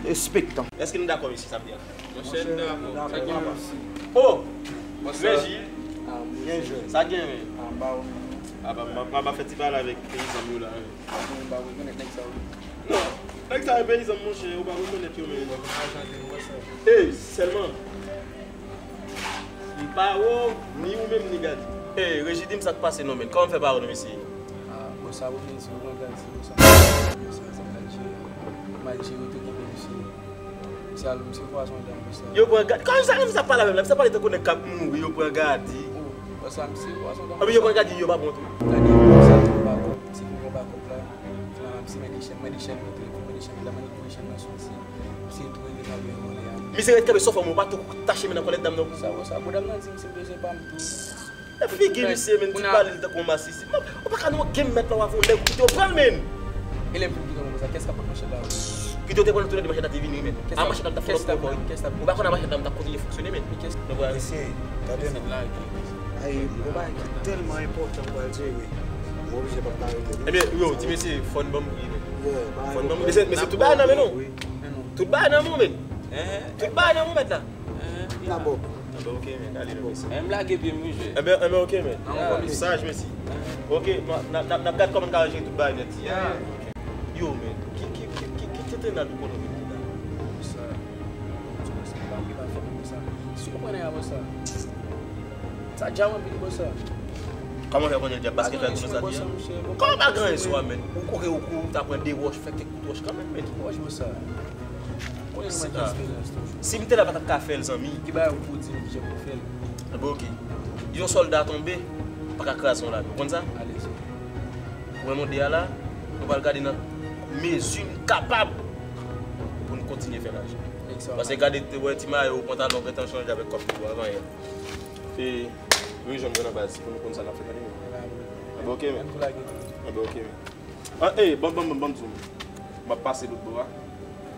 Derespektan. Èske nou dakò, mesye, sa m di a? Monchè, m dakò. Sa gen yon... Oh! Reji! Byen jwe. Sa gen, men? Ah, m pa wè, men. Ah, ba, m ap, m ap fè ti pale avèk peyizan m yo la, men. Ah, bon, m pa rekonèt nèg sa yo. Non, nèg sa yo peyizan m, monchè, ou pa rekonèt yo, men. Bon, nou pa chante, nou wè sa. Ey, sèlman, m pa wè w, ni ou menm, ni Gady. Ey, Reji, di m sa k pase non, men. Kòman m fè pa wè nou, mesye? Ah, bon, sa, bon, men, si ou pran Gady, si ou sa, sa, sa, m al jere, m al jere, ou te kenbe, mesye. Misye al, misye pwazonnen dam konsa. Yo pran Gady. Kòman sa, kòman sa pale avè m la? Misye pale tankou nèg k ap mouri, yo pran Gady. Oh, konsa, misye pwazonnen dam konsa. Anben, yo pran Gady, yo pa bon tou. Gady, misye tou pa kòb, misye tou pa kòb la. Finalman, misye mande chèn, mande chèn nan telefòn, mande chèn nan, mande chèn nan sou misye. Misye tou rele nan men vòlè a. Misye ret kanpe sou fòm, ou pa tou tache men nan kòlèt dam nan. Sa, konsa, bon, dam nan di misye bezwen pa m tou. E figi misye, men, ti pale l tankou yon masisi. Ou pa ka nan yon game mèt la, w ap fè yon nèg ou kite w pran l, men. E lè m fin kite w konsa, kès k ap pran manchèt la? Kite w te pran l, tou lè de manchèt la te vini, men. A manchèt la m t ap fè lòt kò ankò, wi. Ou pa konn a manchèt la m t ap kontinye fonksyone, men. Mesye, gade non. Ay, yon bagay ki tèlman enpòtan m pral di, wi. M oblije pa t ka rete, non. Ebyen, yo, di mesye, fò n ban m pri, men. Fò n ban m pri. Mesye, mesye, tout bagay nan men nou. Tout bagay nan men w, men. Tout bagay nan men w, mèt la. Dabò. Enben, ok, men, ale, mesye. M lage pye m, wi, je. Enben, enben, ok, men. Saj, mèsi. Ok, n ap, n ap, n ap gade kòman n ka ranje tout bagay nèt. Yo, men, ki, ki, ki, ki, ki tenten nan ekonomi ki la? Sa, sa pa fè konsa. Si w konprann, sa. Sa dja anpil konsa. Kòman fè konnen djab basketball konsa, djab? Kòman pa gen anyen sou a, men? Ou kouri, ou kouri, ou ta pran de wòch, fè kèk kout wòch kanmenm, men. Ki wòch, konsa? Konnen nou manke eksperyans toujou. Si m te la, pa t ap ka fè l, zanmi. Ki bagay ou pou di m ki jan pou fè l? Enben, ok. Yon sòlda tonbe, pa ka kraze yon lame. Ou konn sa? Alèz. Ou wè nou de a la, nou pral gade nan mezi n kapab pou n kontinye fè lajan. Paske gade, te wè ti mayo, pantalon, gentan chanje avèk kòb ki pou avan yè. E, nou jwenn mwen nan baz pou nou konn sa n ap fè, tande, men. Enben, ok, men. Enben, ok, men. Ah, ey, ban, ban, ban, ban m di w. M ap pase lòt bò a.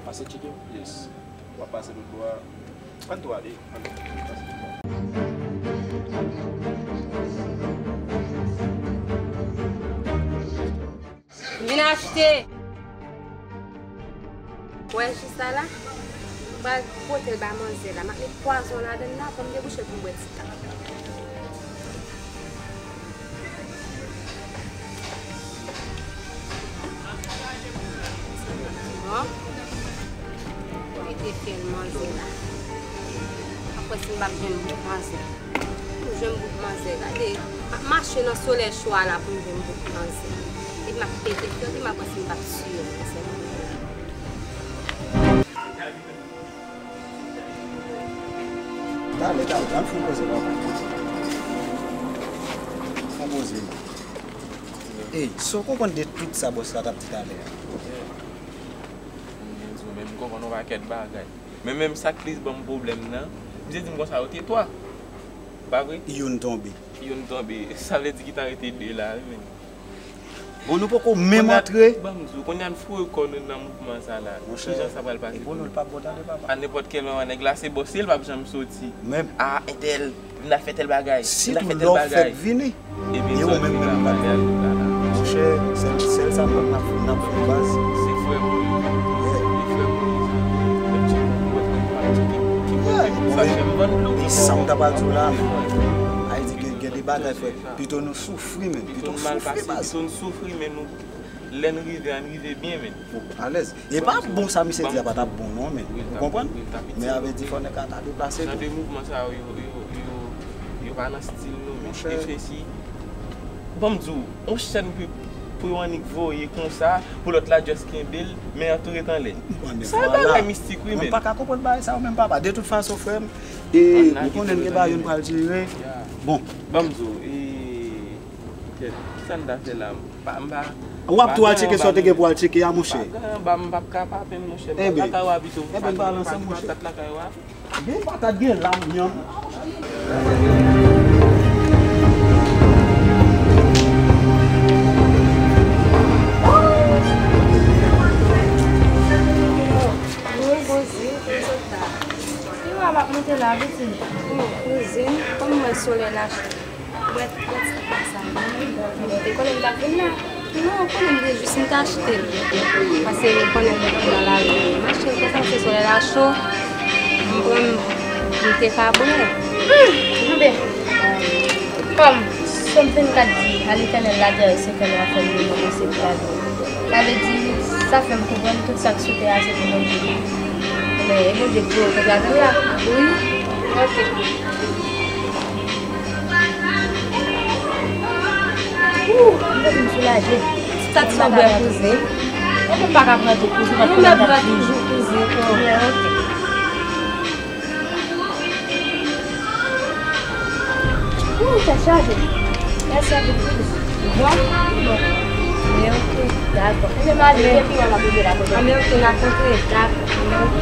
Pase tcheke? Yes. M ap pase lòt bò a. Ann tou ale, ann tou. Vin achte. Ou wè ji sa la? M pral pote l ba manzè la. M ap met pwazon ladan l la pou m debouche l pou m bwè ti tan. Bon. Mete fèl manzè la. Apre si m p ap jwenn bout manzè. Pou m jwenn bout manzè. Gade, m ap mache nan solèy cho a la pou m jwenn bout manzè. Epi m ap pete fèl, epi m ap wè si m p ap tiye manzè. Talè, talè, ann fè yon poze, papa. Fè yon poze. Ey, sa w konprann de tout sa bòs la t ap di talè a? Mwen di w, men m konprann yon pakèt bagay. Men menm sa k plis ban m pwoblèm nan, misye di m konsa yo te twa. Pa vre? Youn tonbe. Youn tonbe. Sa vle di ki ta rete de la, wi, men. Bon, nou poko menm antre. Ban m di w, kounye a n foure kò nou nan mouvman sa la. Monchè, kijan sa pral pase pou nou? E pou nou, l p ap bon tande, papa. A nenpòt kèl moman, nèg la se bòs li, l p ap janm soti. Menm. A, entèl, vin al fè tèl bagay, vin al fè tèl bagay. Sitou lè w fèk vini. Epi e ou menm, menm, m pa t vini. Monchè, sèl, sèl sa m konn n ap, n ap fè baz. Se frè m wi. Yeah. Se frè m wi. Menm si mwen wè frè m pa t ki, ki, ki, yeah, ki, sa fè m vann dlo. E sa m ta pral di w la, men. Ayiti gen, gen de bagay, frè. Pito nou soufri, men. Pito nou soufri, baz. Pito n soufri, men nou, lè n rive a, n rive byen, men. Ou alèz. E pa bon sa misye di a pa t ap bon non, men. Ou konprann? Men avè di fò nèg la ta deplase tou. Jan de mouvman sa yo, yo, yo, yo, yo pa nan stil nou, men. Monchè. E se si, ban m di w, yon chèn pou, pou yo annik voye konsa, pou lòt la just kenbe l, men an tou ret anlè. Sa e bagay mistik wi, men. Mwen pa ka konprann bagay sa yo menm, papa. De tout fason, frè m, e nou konnen n gen bagay yo n pral jere. Bon. Ban m di w, e, kèt, kisa n ta fè la? M pa, m pa. W ap tou al tcheke sa w te gen pou al tcheke a, monchè. Pa gen anba, m p ap ka pape, monchè. M pral lakay w a pito. Ebyen, n pral ansanm, monchè. Patat lakay w a. Gen patat, gen lam, yanm. Wi, Bozi, kòman w ye? Wi, m ap monte la, pitit. Kouzin, kòman w wè solèy la? Bwè, bwè ti kòb sa, non? Ou te konnen m t ap vin la? Non, ou konnen m te jis m t achte l. Paske ou konnen m te konn nan lari. M achte l konsa, se solèy la cho. M pran m, m te ka bwè. Hmm, anben. Kòm, Sòm vennkat di, a Letènèl, latè e sekrè nou ap fè l, nou nan se pou lavi. Sa vle di, sa fè m konprann tout sa k sou tè a se pou Bondye. Men, e Bondye k voye w kontre avè m la. Wi. Ok. Ooh, m santi m soulaje. Sa ti sou bwè, kouzin. Epi m pa ka pran tout, kouzin, paske m ap bwè toujou, kouzin. Ok. Ooh, tèt chaje. Mèsi anpil, kouzin. Bon? Bon. Men ok. Dakò. Anben, m ale. Epi, m ap rive la kote. Anben, ok, n ap kontre. Dakò. Anben, ok.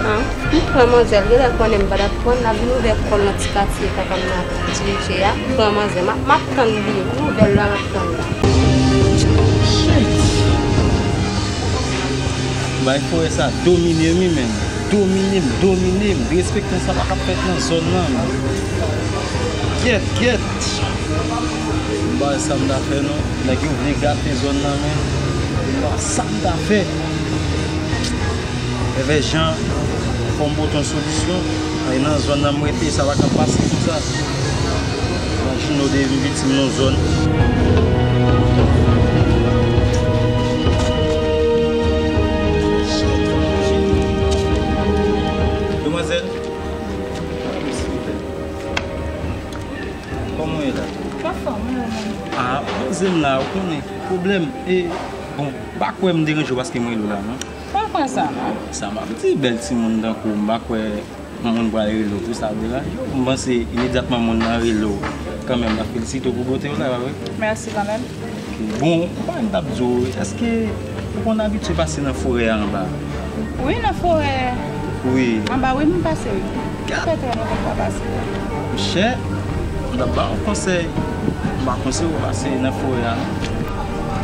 Ah, m pran manzè l, genlè konnen m pa t ap pran l, l ap vin ouvè kò l nan ti katye papa m nan ap dirije a. M pran manzè, m ap, m ap tann li, nouvèl la m ap tann la. Shit! Bay forè sa domine m wi, menm. Domine m, domine m. Respektan sa pa t ap fèt nan zòn nan, menm. Gyèt, gyèt! M pa wè sa m ta fè non. Nèg yo vle gate zòn nan, men m pa wè sa m ta fè. Evè jan, fò m pote yon solisyon. E nan zòn nan m rete, sa pa ka pase konsa. Imajine w de vin viktim nan zòn. Demwazèl. Kòman w ye la? Anfòm, mwen menm. Ah, poze m la, ou konnen. Pwoblèm, e, bon, m pa kwè m deranje w paske m rele w la, non. Pa kwè sa, non. Sa m ap di, bèl timoun tankou w, m pa kwè yon moun pral rele w pou sa deranje w. M panse imedyatman moun nan rele w, kanmenm, l ap felisite w pou bote w la, pa vre? Mèsi kanmenm. Bon, ou pa m t ap di w, èske ou konn abitye pase nan forè a anba? Wi, nan forè. Wi. Anba, wi, m pase, wi. Sa fè trè lontan m pa pase. Monchè, m t ap ba w konsèy. M pa konseye w pase nan forè a, non.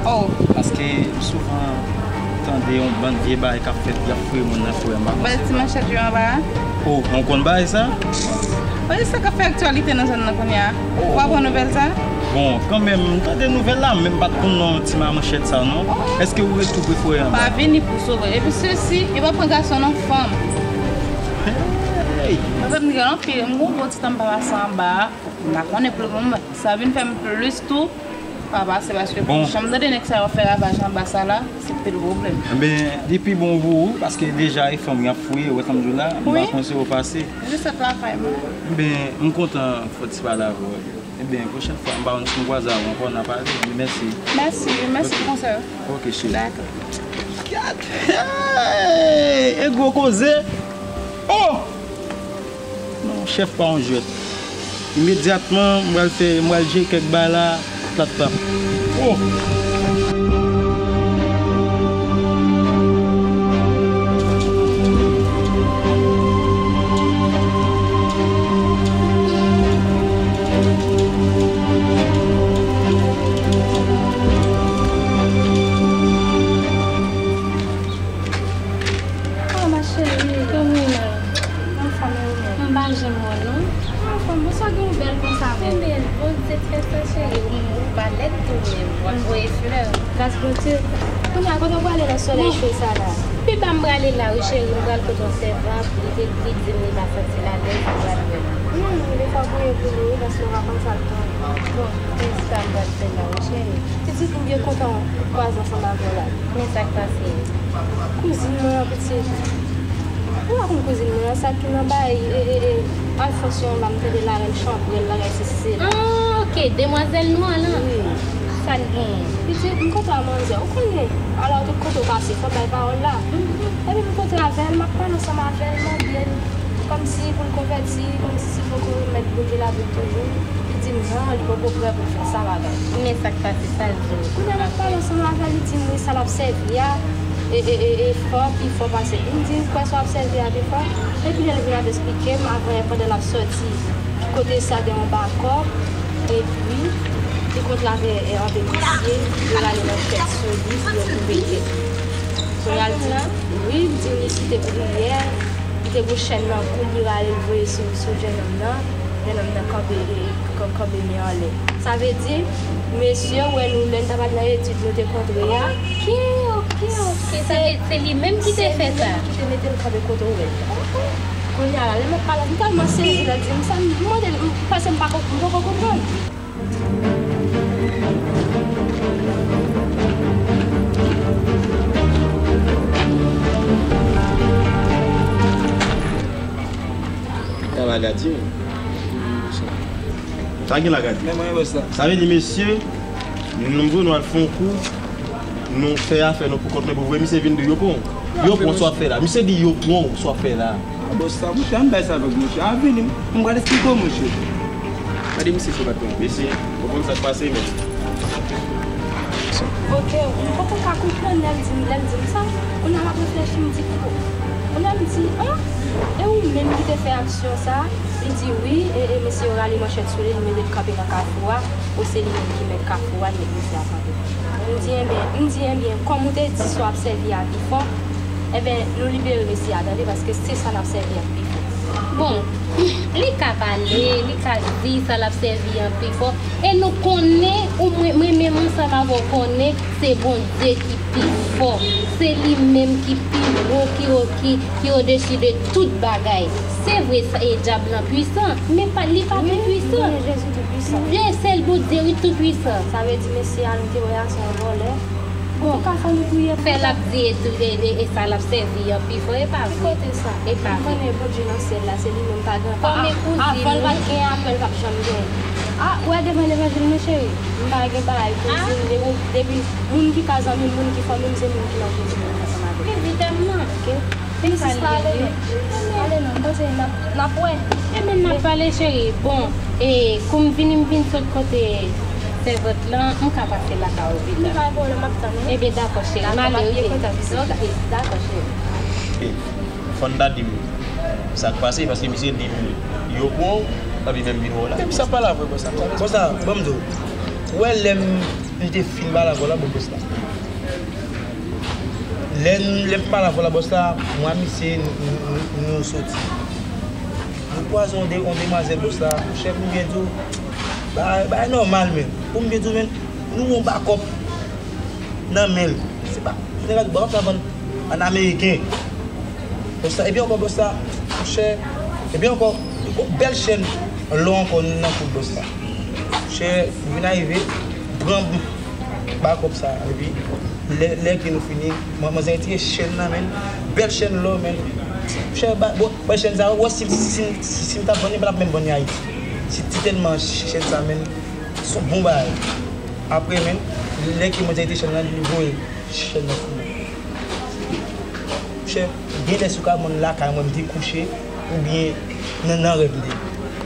Oh. Paske souvan, Tande yon bann vye bagay k ap fèt, y ap fouye moun nan, frè m. Bèl ti manchèt yo anba a. Oh, ou konn bagay sa? Wi, sa k ap fè aktyalite nan zòn nan kounye a. Ou pa pran nouvèl sa? Bon, kanmenm, m tande nouvèl la, men m pa t konn non ti manchèt sa, non. Èske ou ret tou prefere anba? Pa vini pou sove. Epi sesi, yo pa pran gason non, fanm. Hey! Mwen fè m gen anpil, m gon bon ti tan m pa pase anba a. M pa konnen pou le moman. Sa vin fè m plis tou pa pase, paske pou chanm tande nèg sa yo fè ravaj anba sa la, se pil pwoblèm. Enben, li pi bon pou ou, paske deja e fanm y ap fouye, ou wè sa m di w la, m pa konn si ou pase. Jis sot lakay mwen. Enben, m kontan fè ti pale avè w. Enben, pwochèn fwa, m pa konn si m kwaze avè w ankò, n a pale. Mèsi. Mèsi, mèsi pou konsèy ou. Ok, cheri. Dakò. Gad! Hey! E gwo koze! Oh! Non, chèf pa yon jwèt. Imedyatman, m pral fè, m pral jere kèk bagay la, plat plat. Oh! Oh, ma chérie. Kòman w ye? Anfòm, e ou menm? M pa janm wè w, non. Anfòm, bonswa, gen w bèl konsa menm. Enben, Bondye fè sa, cheri. Ou, ou pa lèd tou menm. W ap voye flè. Gras Bondye. Kounye a, kote w prale nan solèy cho sa la? Pi ba m prale la, wi, cheri. M pral kote yon sèvant, li te, li di m li pa santi l alèz, m pral wè l. Hmm, defwa pou e pou li, wi, paske w pa konn sa l pran. Bon, men se sa m pral fè la, wi, cheri. Pitit, m byen kontan kwaze ansanm avè w la. Men sa k pase? Kouzin mwen an, pitit. Ou pa konn kouzin mwen an, sa ki nan bay, e, e, e, Alphonse yo anba, m tande larèn chanpwèl, bagay sesi sela. Ah, ok, demwazèl nou an lan. Wi. Sa l genyen? Pitit, m kontan a manzè. Ou konnen, alò tout kote w pase, fò w bay pawòl la. Epi m kontre avè l, m ap pale ansanm avè l, mande l kòmsi pou l konvèti, kòmsi si l poko remèt Bondye lavi l toujou. Li di m non, li poko prè pou l fè sa bagay. Men sa k pase, sa l di w? Kounye a m ap pale ansanm avè l, li di m wi, sa l ap sèvi a, e, e, e, e fò, pi fò pase. M di l, kwè sa w ap sèvi a pi fò? Epi lè l vin ap esplike m, avanyè pandan l ap sòti, kote sa gen yon bakòp, epi li kont lave, e, anpe misye, yo rale nan tèt sou li pou yo koupe tèt. Kounye a l di, wi, m di l li kite priyè, li te gon chèn nan kou l, li rale l voye sou, sou jennonm nan, jennonm nan kanpe, e, kan-, kanpe men anlè. Sa vle di, mesye wè nou lè n t ap al nan etid nou te kontre a. Ok, ok, ok. Sa vle di se li menm ki te fè sa? Se li menm ki te mete l kanpe kote w wè l la. Kounye a la, lè m ap pale, m tèlman sezi, lè l di m sa, m mande l, m, paske m pa konp-, m poko konprann. Sa va gade. Sa gen la gade. Men mwen, bòs la. Sa vle di, mesye, nou, nou, nou al fè yon kou, nou fè afè nou pou kont nou, pou vre, misye vin di yo pran w. Yo pran w, sa w ap fè la. Misye di yo pran w, sa w ap fè la. Bòs la, mouche, ann bay sa vag, mouche. A vini, m pral esplike w, mouche. Gade misye sou bat mwen. Mesye, ou konn sa k pase, men. Ok, m poko ka konprann lè l di m, lè l di m sa. Kounye a m ap reflechi, m di, ko-, kounye a m di, an? E ou menm ki te fè aksyon sa? Li di wi, e, e mesye yo rale manchèt sou li, li mete l kanpe nan kafou a, o se li menm ki mèt kafou a, li mèt mesye a kanpe. M di, enben, m di, enben, kòm ou te di sa w ap sèvi a pi fò, enben, nou libere mesye a, tande, paske se sa n ap sèvi a pi fò. Bon, li ka pale, li ka di sa l ap sèvi an pi fò. E nou konnen, ou mwen, mwen menm ansanm avè w konnen, se Bondye ki pi fò. Se li menm ki pi wo, ki wo, ki, ki odesi de tout bagay. Se vre, sa, e dyab lan pwisan, men pa, li pa pi pwisan. Wi, men Jezi tou pwisan. Wi, sèl Bondye, wi, tou pwisan. Sa vle di mesye a, nou te wè a, se yon vòlè. Bon, ou ka fè nou priye pou sa. Fè l ap di e tou, e, e, e sa l ap sèvi an pi fò, e pa vre. Ki kote sa? E pa vre. M konnen Bondye nan syèl la, se li menm pa gen. Kòm e kouzin ou. Avan l pa t gen, apre l p ap janm gen. A, ou wè devan levanjil, non, cheri. M pa gen bagay kouzin, depi, depi moun ki ka zanmi m, moun ki fanmi m, se moun ki nan kouzin m ansanm avè m. Evidaman. Ok? Vin sista, ale non. Ale non, m panse n ap, n ap wè. Ebyen, n ap pale, cheri. Bon, e, kou m vini, m vin sot kote sèvant lan, m ka pase lakay ou pita. M pa gen pwoblèm, m ap tann ou. Ebyen, dakò, cheri, m ale, wi, beni. Ok, dakò, cheri. E, fò n ta di m sa k pase, paske misye di m yo pran w, epi menm vin wè w la. Epi sa pa la vre, bòs la. Bòs la, ban m di w, ou wè lè m, m te fin pale avè w la, bon, bòs la. Lè n, lè m pale avè w la, bòs la, mwen ak misye, n, n, n, nou soti. Nou kwaze yon de, yon demwazèl, bòs la, chèf, m byen di w, bagay, bagay nòmal, men. Pou m byen di w, men, nou wè yon bakòp nan men l. Se pa, jeneral, bakòp sa vann an ameriken. Bòs la, epi ankò, bòs la, monchè, epi ankò, yon bèl chèn lò ankò nan kou bòs la. Monchè, m vin arive, pran bakòp sa, epi lè, lè ke nou fini, man, manzè retire chèn nan men l, bèl chèn lò, men. Monchè, ba, bon, wè chèn sa, wè si, si, si, si, si m t ap vann li, m pa t ap menm vann li Ayiti. Si, si tèlman chèn sa, men, se yon bon bagay. Apre, men, lè ke manzè retire chèn nan, li voye chèn nan sou mwen. Monchè, gen lè si w ka wè m lakay mwen, m te kouche, oubyen nan, nan rèv m te ye.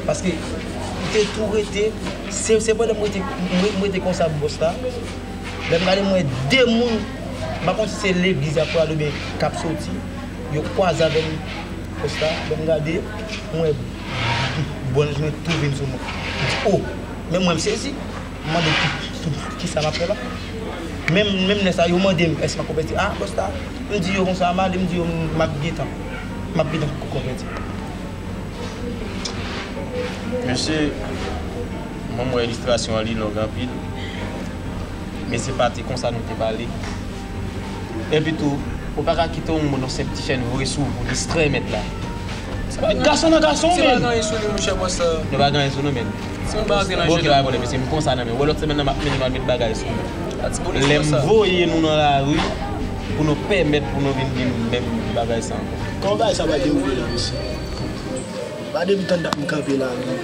Paske m te tou rete, se, se pandan m rete, m, m rete konsa bòs la, lè m gade m wè de moun, m pa konn si se legliz y ap pral oubyen k ap soti, yo kwaze avè m bòs la, lè m gade, m wè bòn mwen tou vin sou mwen. M di, o, men mwen m sezi. M mande ki, ki, kisa m ap fè la. Menm, menm lè sa, yo mande m èske m ap konvèti. A, bòs la, m di yo konsa, m ale, m di yo m ap gentan, m ap gentan konvèti. Mesye, mwen, m wè ilistrasyon an li long anpil, men se pa te konsa nou te pale. Epi tou, ou pa ka kite yon moun, yon senp ti chèn voye sou ou, distrè mèt la. Gason nan gason, men. Se pa gen anyen sou li, monchè, bòs la. Nou pa gen anyen sou nou, men. Si yon bagay antre nan jeu de mots. Bon, ok, pa gen pwoblèm, mesye, m konsa nan men. Wè lòt semèn nan, m ap mennen nou al met bagay sou nou. Lè m voye nou nan lari, pou nou pèmèt pou nou vin di menm bagay sa ankò. Kòman bagay sa va dewoule la, mesye? Pa depi tann dat m kanpe la, non.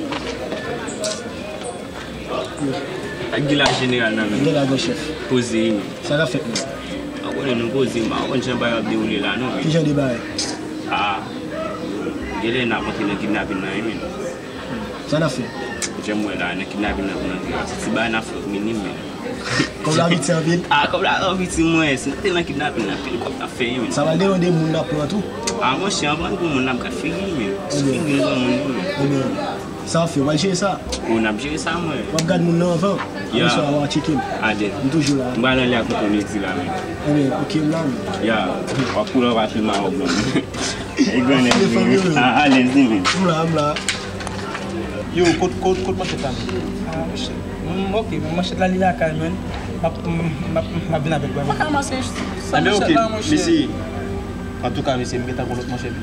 Ak gen la jeneral nan men. Gen la, gran chèf. Poze wi, men. Sa k ap fèt, men? Ou konnen nou poze, m pa konn jan bagay ap dewoule la, non, men. Ki jan de bagay? A, genlè n ap antre nan kidnapin nan, wi, men. Sa n ap fè? Jan m wè la, nan kidnapin nan pou n antre a, se ti bagay n ap fè, minim, men. Kòb la piti anpil? A, kòb la twò piti, mwen. Si n te nan kidnapin nan, pil kòb n ap fè, wi, men. Sa va depann de moun n ap pran tou. A, monchè, anvan n pran moun, n ap gad figi l, men. Si figi l pran moun, wi, men. Ebyen, sa w ap fè, w pral jere sa? O, n ap jere sa, mwen. W ap gad moun nan anvan? Ya. Apre sa, w a tcheke m. Adè. M toujou la. M pral anlè ak yon koneti la, men. Ebyen, ok, m la, men. Ya. W ap koule anba fil mawon blan, men. E grannèg, men. A, alèz, wi, men. M la, m la. Yo, kot, kot, kot manchèt la, men? A, monchè. M, ok, manchèt la, li lakay, men. M ap, m, m ap, m ap vin avè l, bro. Mwen ka ranmase sa manchèt la, monchè. Mesye. Antouka, mesye, m gentan gon lòt manchèt.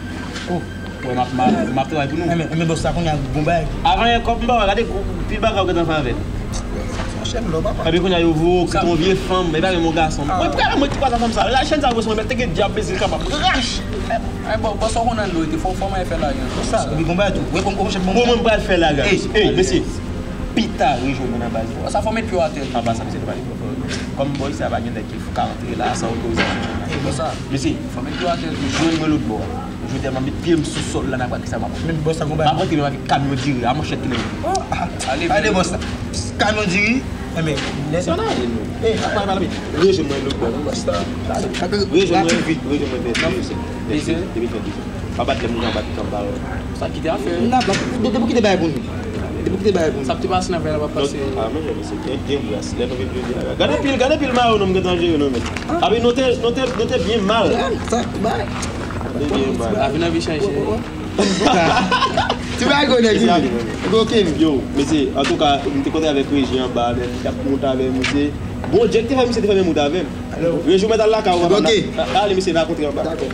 O. Wè, m ap, m ap, m ap travay pou nou. Enben, enben, bòs, sa kounye a bon bagay. Avan yè kòb m ba w, gade gwo, pil bagay ou gentan fè avè l. Monchè, m lò, papa. Epi kounye a yo voye w kite yon vye fanm, e pa menm yon gason. Mwen prè, mwen ki kwaze fanm sa. La chèn sa yo sou mwen, mèt te gen dyab, bezil kapab rache. Ay, bò, bò, sa w konnen dlo ete, fò, fò mwen fè lagaj. Sa, epi gon bagay tou. Wè, bon, bon, bon, bon. Bon, mwen pral fè lagaj. Ey, mesye, pita rejwenn mwen nan baz. Sa fò met pye w atè. Anba sa, mesye, nou pale. Kòm bòy sa pa gen nèg ki ka antre la san otorizasyon. Ey, bò, sa. Mesye, fò met pye w atè. Jwenn mwen lòt bò a. Jodi a, m ap met pye m sou sòl la, n a gad kisa m ap fè. Men bòs la gon bagay. M ap rantre menm avèk kamyon diri a, manchèt ki nan men m. Ale, bòs la. Kamyon diri. Enben, lè sa n ale nou. Ey, pa pale, pale. Rejwenn mwen lòt bò. Bòs la. Rejwenn mwen, rejwenn mwen, bèt. Depi fè depi. Pa bat lè moun nan bat anba. Sa kite afè. N ap la. Depi kite bagay pou nou. Depi kite bagay pou nou. Sa k te pase nan vè la pa pase. A, men, men, se gen, gen gras. Lè nou vin jodi a. Gade pil, gade pil mayo nou m gentan jere nou, men. Abi, nou te, nou te, nou te byen mal. Sa, bay. Nou te byen mal. Lavi nan vi chanje. Ti bagay konnen ki kokenn. Yo, mesye, antouka, m te kontre avèk Reji anba, men, li t ap monte avè m, mesye. Bondye ki te fè misye te fè menm wout avè m. Reji, ou mèt al lakay ou, papa. Ale, mesye, n a kontre anba. Dakò.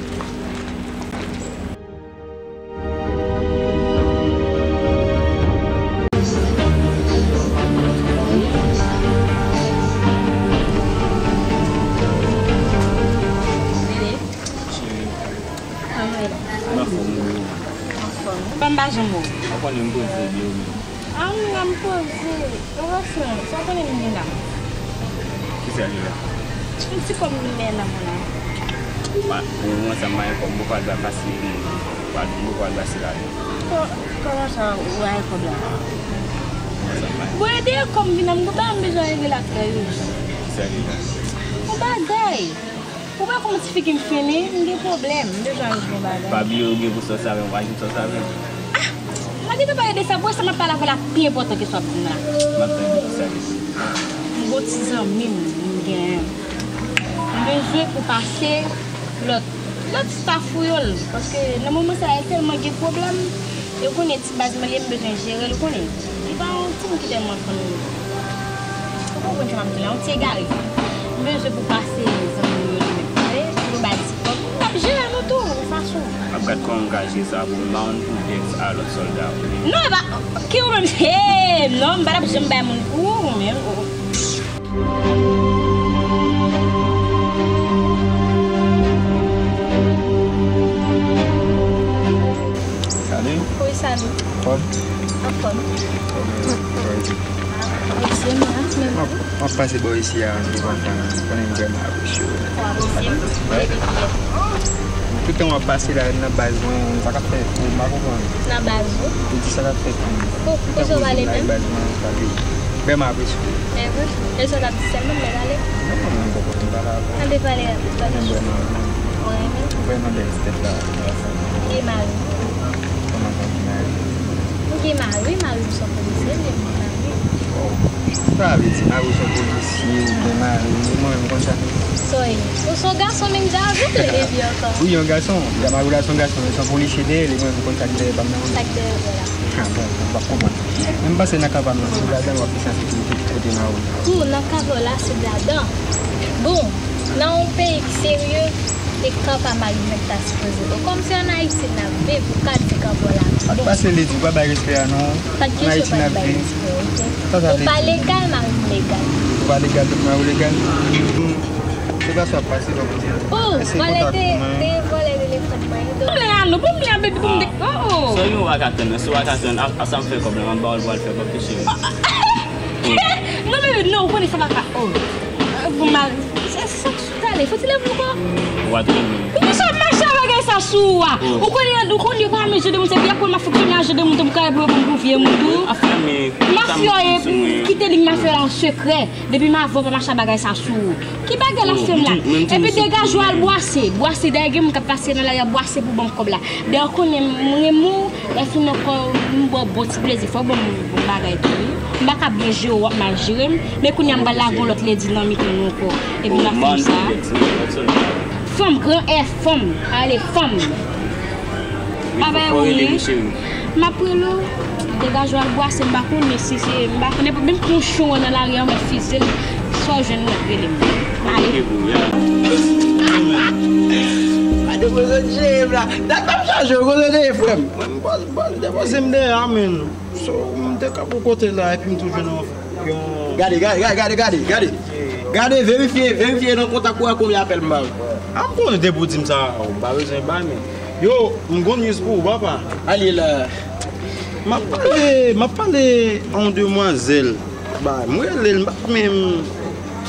Cheri. Kòman w ye? M anfòm, wi. Anfòm. Kòman w pa janm wè w? Ou konnen m poze byen, wi. A, m la, m poze. Anvan sa, sa w konnen m gen la. Kisa li la? Yon ti kòb m gen nan men la. Ou pa, ou ansanm mayen kòb, m poko al ba pase, m poko al ba se la. Kò-, kòman sa, ou mayen kòb la? Ou ansanm mayen. Bon, ede kòb m vin nan, m ba m bezwen regle l ak Reji. Kisa li la? Yon bagay. Ou pa konn ti fi ki m fini, m gen pwoblèm, m bezwen al jwenn bagay. Pa bliye ou gen pou sòs avè m, ou pa jwenn sòs avè m. A! M pa gentan pale de sa, bwè sa m ap pale avè w la pi enpòtan ke sa w ap di m la. M ap tande, kisa li? M gon ti zanmi m, m genyen. M bezwen pou pase Lòt, lòt staff ou yo l, paske nan moman sa a, tèlman gen pwoblèm, yo konnen ti baz mwen li ye, m bezwen jere l, ou konnen. Li pa yon timoun ki tèlman fann. Ou konprann sa m ap di la, yon ti egare. M bezwen pou pase zanmi m yo li menm, tande, pou yo bay ti kòb. M ap jere nou tou, yon fason. M ap gad kòman m ka jere sa pou m pa konn pou Dex a lòt sòlda yo. Non, e pa, ki ou menm, hey, non, m pa t ap janm bay moun pou ou, ou menm. Salut. Wi, salut. Fòm? Anfòm. Kòman w ye? Mesye, m la, men m ap, m ap pase bò isi a, m te konn fann, konnen m vrèman apresye w. Ou apresye m? Depi kiyè? Tout tan w ap pase la, nan baz mwen, sa k ap fèt, ou pa konprann. Nan baz ou? Ou di sa k ap fèt, mwen. Pou, pou sa w pale menm? Baz mwen, sa te vrèman apresye w. Men vre? E sa w t ap di sèlman, men pale? Non, mwen, mwen poko fin pale avè w. Ann te pale rapid, pa gen sousi. Mwen vrèman, mwen, mwen vrèman bèl ti tèt la, la fanmi. Ou gen mari? Kòman sa, ou gen mari? M gen mari, mari m se yon polisye, m gen mari. Sa vle di, mari w se yon polisye, ou gen mari, mwen menm konn sa. Sa w ye? Ou se yon gason menm jan avè l, epi ankò. Wi, yon gason. Mari w la se yon gason, men se yon polisye dèyè l, e mwen menm konn sa k dèyè pa m nan. Sa k dèyè w la? Ah, bon, bon, m p ap konprann. Men m panse nan kava m nan, se ladan w ap fè sa sekirite ki kote nan wout la. Tou, nan kava w la, se ladan. Bon, nan yon peyi ki serye, e kava mari m ta sipoze. Bon, kòm se ann Ayiti n ap viv, ou ka di kava w la. Ak bon. Pase ledi, ou pa bay respè a non. Pa t kesyon pa t bay respè, oke? Sa sa vle di? Ou pa legal, mari m legal. Ou pa legal, tout mari w legal? Se pa sa k ap pase, donk, ou di. Oh, vòlè te, te vòlè telefòn mwen, wi, donk. Pou m lè a non, pou m lè a, baby, pou m de-, oh, oh. Sa yon wa ka tann nan, si wa ka tann, a, a sa m fè kòb la, m ap ba w l pou al fè kòb tou, cheri. Non, baby, non, ou konnen sa pa ka, oh. Pou m al, se sa k sou tale, fò ti lè pou kò. Ou pa tande. Pou ki sa m mache a bagay sa sou ou a? Oh. Ou konnen, ou konnen yo pa renmen jan de moun, se vye pou m ap fonksyone a jan de moun, tou m ka pou yo pran m pou vye moun tou. Mafya ye, kite li mafya la an sekrè. Depi m avè w pa mache a bagay sa sou ou. Ki bagay l ap fè m la? Epi degaje w al bwase. Bwase, dayè gen moun k ap pase nan lari a bwase pou ban m kòb la. Dayè w konnen m renmen w, lè fin nan kò m ba w bon ti plezi. Fò w ban m bon bagay tou, wi. M pa ka byen jere w, w ap mal jere m. Men kounye a m pral lage yon lòt ledi nan mitan nou ankò. Epi n ap fè sa. Fanm, gran F, fanm. Ale, fanm. Avè ou ye? M ap rele w. Degaje w al bwase, m pa konnen si se, m pa konnen, menm pou yon chon nan lari a, mwen fize l, sa w jwenn mwen rele m. Ale. Gade kote w jere m la. Dat m ap chaje w, kote w te ye, frè m? Mwen, m pa, m pa, depoze m dèyè a, menn. So, m te kanpe yon kote la, epi m tou jwenn yon, yon Gade, gade, gade, gade, gade, gade. Gade, verifye, verifye nan kontak ou a konbyen apèl m ba ou. A, m konnen depi w di m sa, ou pa bezwen bay, men. Yo, m gon news pou ou, papa. Ale la. M ap pale, m ap pale a yon demwazèl. Ba, m rele l, m pa t menm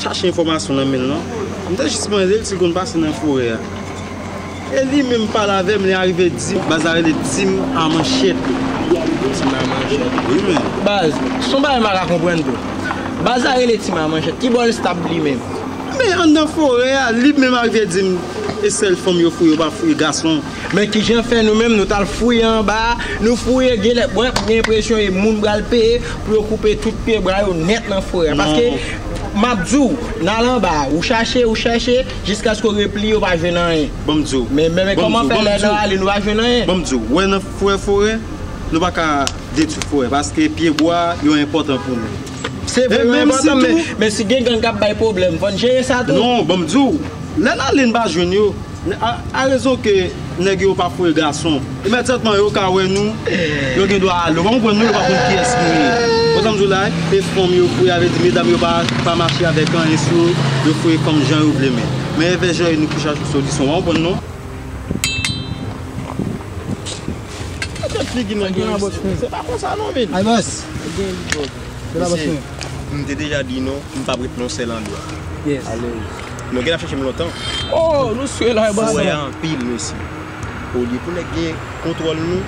chache enfòmasyon nan men l, non. M te jis mande l si l konn pase nan forè a. E li menm pale avè m, li arive di m, baz la rele Tim a Manchèt. Tim a Manchèt. Wi, men. Baz, se yon bagay m pa ka konprann tou. Baz la rele Tim a Manchèt. Ki bò l stab li menm? Men anndan forè a, li menm arive di m, e sèl fanm yo fouye, yo pa fouye gason. Men kijan fè nou menm, nou t al fouye anba a, nou fouye, genlè, mwen, m gen enpresyon e moun pral peye pou yo koupe tout pye bra yo nèt nan forè a. Paske, m ap di w, n al anba a, ou chache, ou chache, jiskaske w repliye, ou pa jwenn anyen. Ban m di w. Men, men, men kòman fè lè nou ale, nou pa jwenn anyen? Ban m di w, wè nan forè, forè, nou pa ka detwi forè, paske pye bwa yo enpòtan pou nou. Se vre, yo enpòtan, men, men si gen gang k ap bay pwoblèm, fò n jere sa tou. Non, ban m di w, lè n ale, n pa jwenn yo. A, a rezon ke nèg yo pa fouye gason, imedyatman yo ka wè nou, yo gen dwa ale. Ou pa konprann nou, yo pa konn kiyès nou ye. Ou konn sa m di w la, e fanm yo fouye, a vle di medam yo pa, pa mache avèk anyen sou yo, yo fouye fanm jan yo vle, men, men evè jan yo nou pou chache solisyon, ou pa konprann non? Gade figi nèg yo isi. Se pa konsa non, men. Ay, bòs. Gen li, bòs. Mesye, m te deja di nou, m p ap ret nan yon sèl andwa. Yes. Nou gen ap chèche m lontan. Oh, nou swe la, bòs. Forè a anpil, mesye. Olye pou nèg gen kontwòl nou,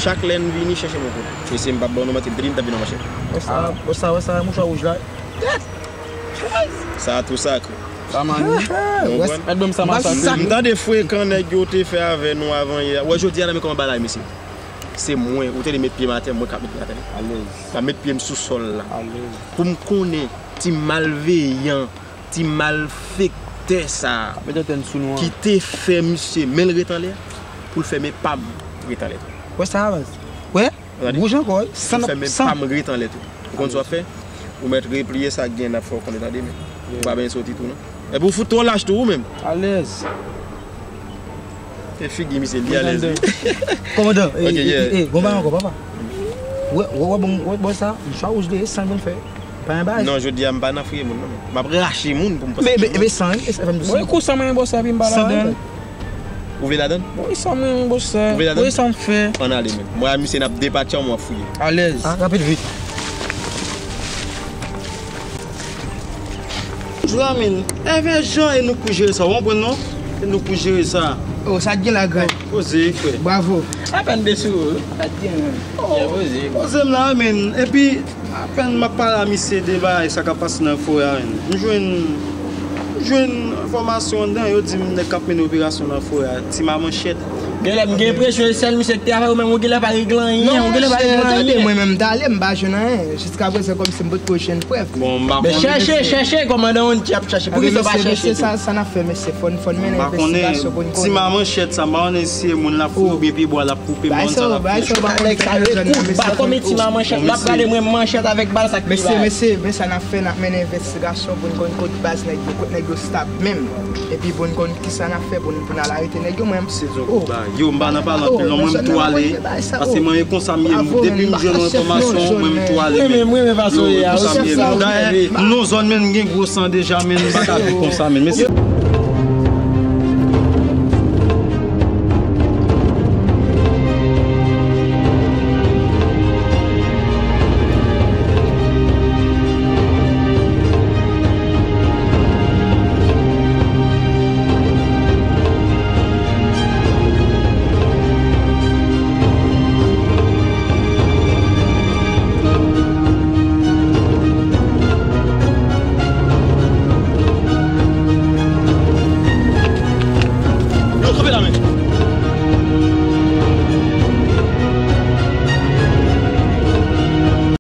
chak lè n vini chèche m yon kote. Mesye, m p ap ba nou manti, m te di m t ap vin an manchèt. Wè sa, wè sa, wè sa, mouchwa wouj la. Sa tou sakre. Sa mani. Ou konprann? Mèt ban m sa masakre. M tande frekan nèg yo te fè avè nou avan yè. Wè jodi a la, men kòman bagay, mesye. Se mwen, ou te di met pye m atè, mwen k ap met pye m atè. Alèz. K ap met pye m sou sòl la. Alèz. Pou m konnen ti malveyan, ti malfek, Tè sa a ki te fè misye men l ret anlè pou l fè men pa m ret anlè tou. Wè sa avans. Wè, wouj ankò wi. Pou l fè men pa m ret anlè tou. Ou konn sa w ap fè? Ou mèt repliye sa k gen n ap fè w konnen tande men. Ou pa benyen soti tou non. Epi ou fout twò lach tou ou menm. Alèz. E figi misye li alèz wi. Kòmandan, e, e, e, gon bagay ankò papa. Wè, wè, wè, bon, wè, bon sa, m chwa wouj li e san vin fè. Pa gen bagay. Non, jodi a m pa nan fouye moun non. M ap rache moun pou m pase. Men, men, men san, e sa fè m di san. Bon, e kou sa mwen bòs la, epi m pa la. San dan. Ou vle ladann? Bon, e sa mwen bòs la. Ou vle ladann? Bon, e sa m fè. Ann ale men. Mwen a misye n ap depatcha w, mwen ap fouye. Alèz. Ah, rapid vit. Jou la men, èvè jan e nou k pou jere sa, ou konprann non? E nou k pou jere sa. Oh, sa t gen la grad. Poze, frè. Bravo. Apèn de sou ou. Sa t gen menm. Byen poze. Poze m la men, epi apèn m ap pale a misye de bagay sa k ap pase nan forè a men. M jwenn, m jwenn enfòmasyon anndan, yo di m nèg k ap mennen operasyon nan forè a, Ti Mamanchèt. Genlè m gen enpresyon e sèl misye k te avè ou menm, ou genlè pa regle anyen, ou genlè pa regle anyen. Non, monchè, tande mwen menm, talè m pa jwenn anyen. Jiskaprezan kòmsi m potko jwenn prèv. Bon, m pa konnen. Men chèche, chèche, kòmandan Wondi ap chèche. Poukisa w pa chèche tou? Mesye, sa, sa n ap fè, mesye, fò n, fò n mennen envestigasyon pou n konnen. M pa konnen. Ti Mamanchèt sa, m pa konnen si se moun l ap fouye oubyen pye bwa l ap koupe, m pa konn sa l ap fè. Nèg sa yo kout bal kòm e Ti Mamanchèt, l ap gade mwen manchèt avèk bal sa k pi bay. Mesye, mesye, men sa n ap fè, n ap mennen envestigasyon pou n konn kot baz nèg yo, kot nèg yo stap menm. Epi pou n konn kisa n ap fè pou n, pou n al arete nèg yo, mwen. Yo, m pa nan pale anpil non, mwen m tou ale. Paske mwen e konsa m ye, depi m jwenn yon enfòmasyon, mwen m tou ale. Mwen menm, mwen menm fason ye a, wi, chèf sa. Dayè, m nan zòn men m gen gwo san deja, men m pa ka viv konsa, men. Mesye.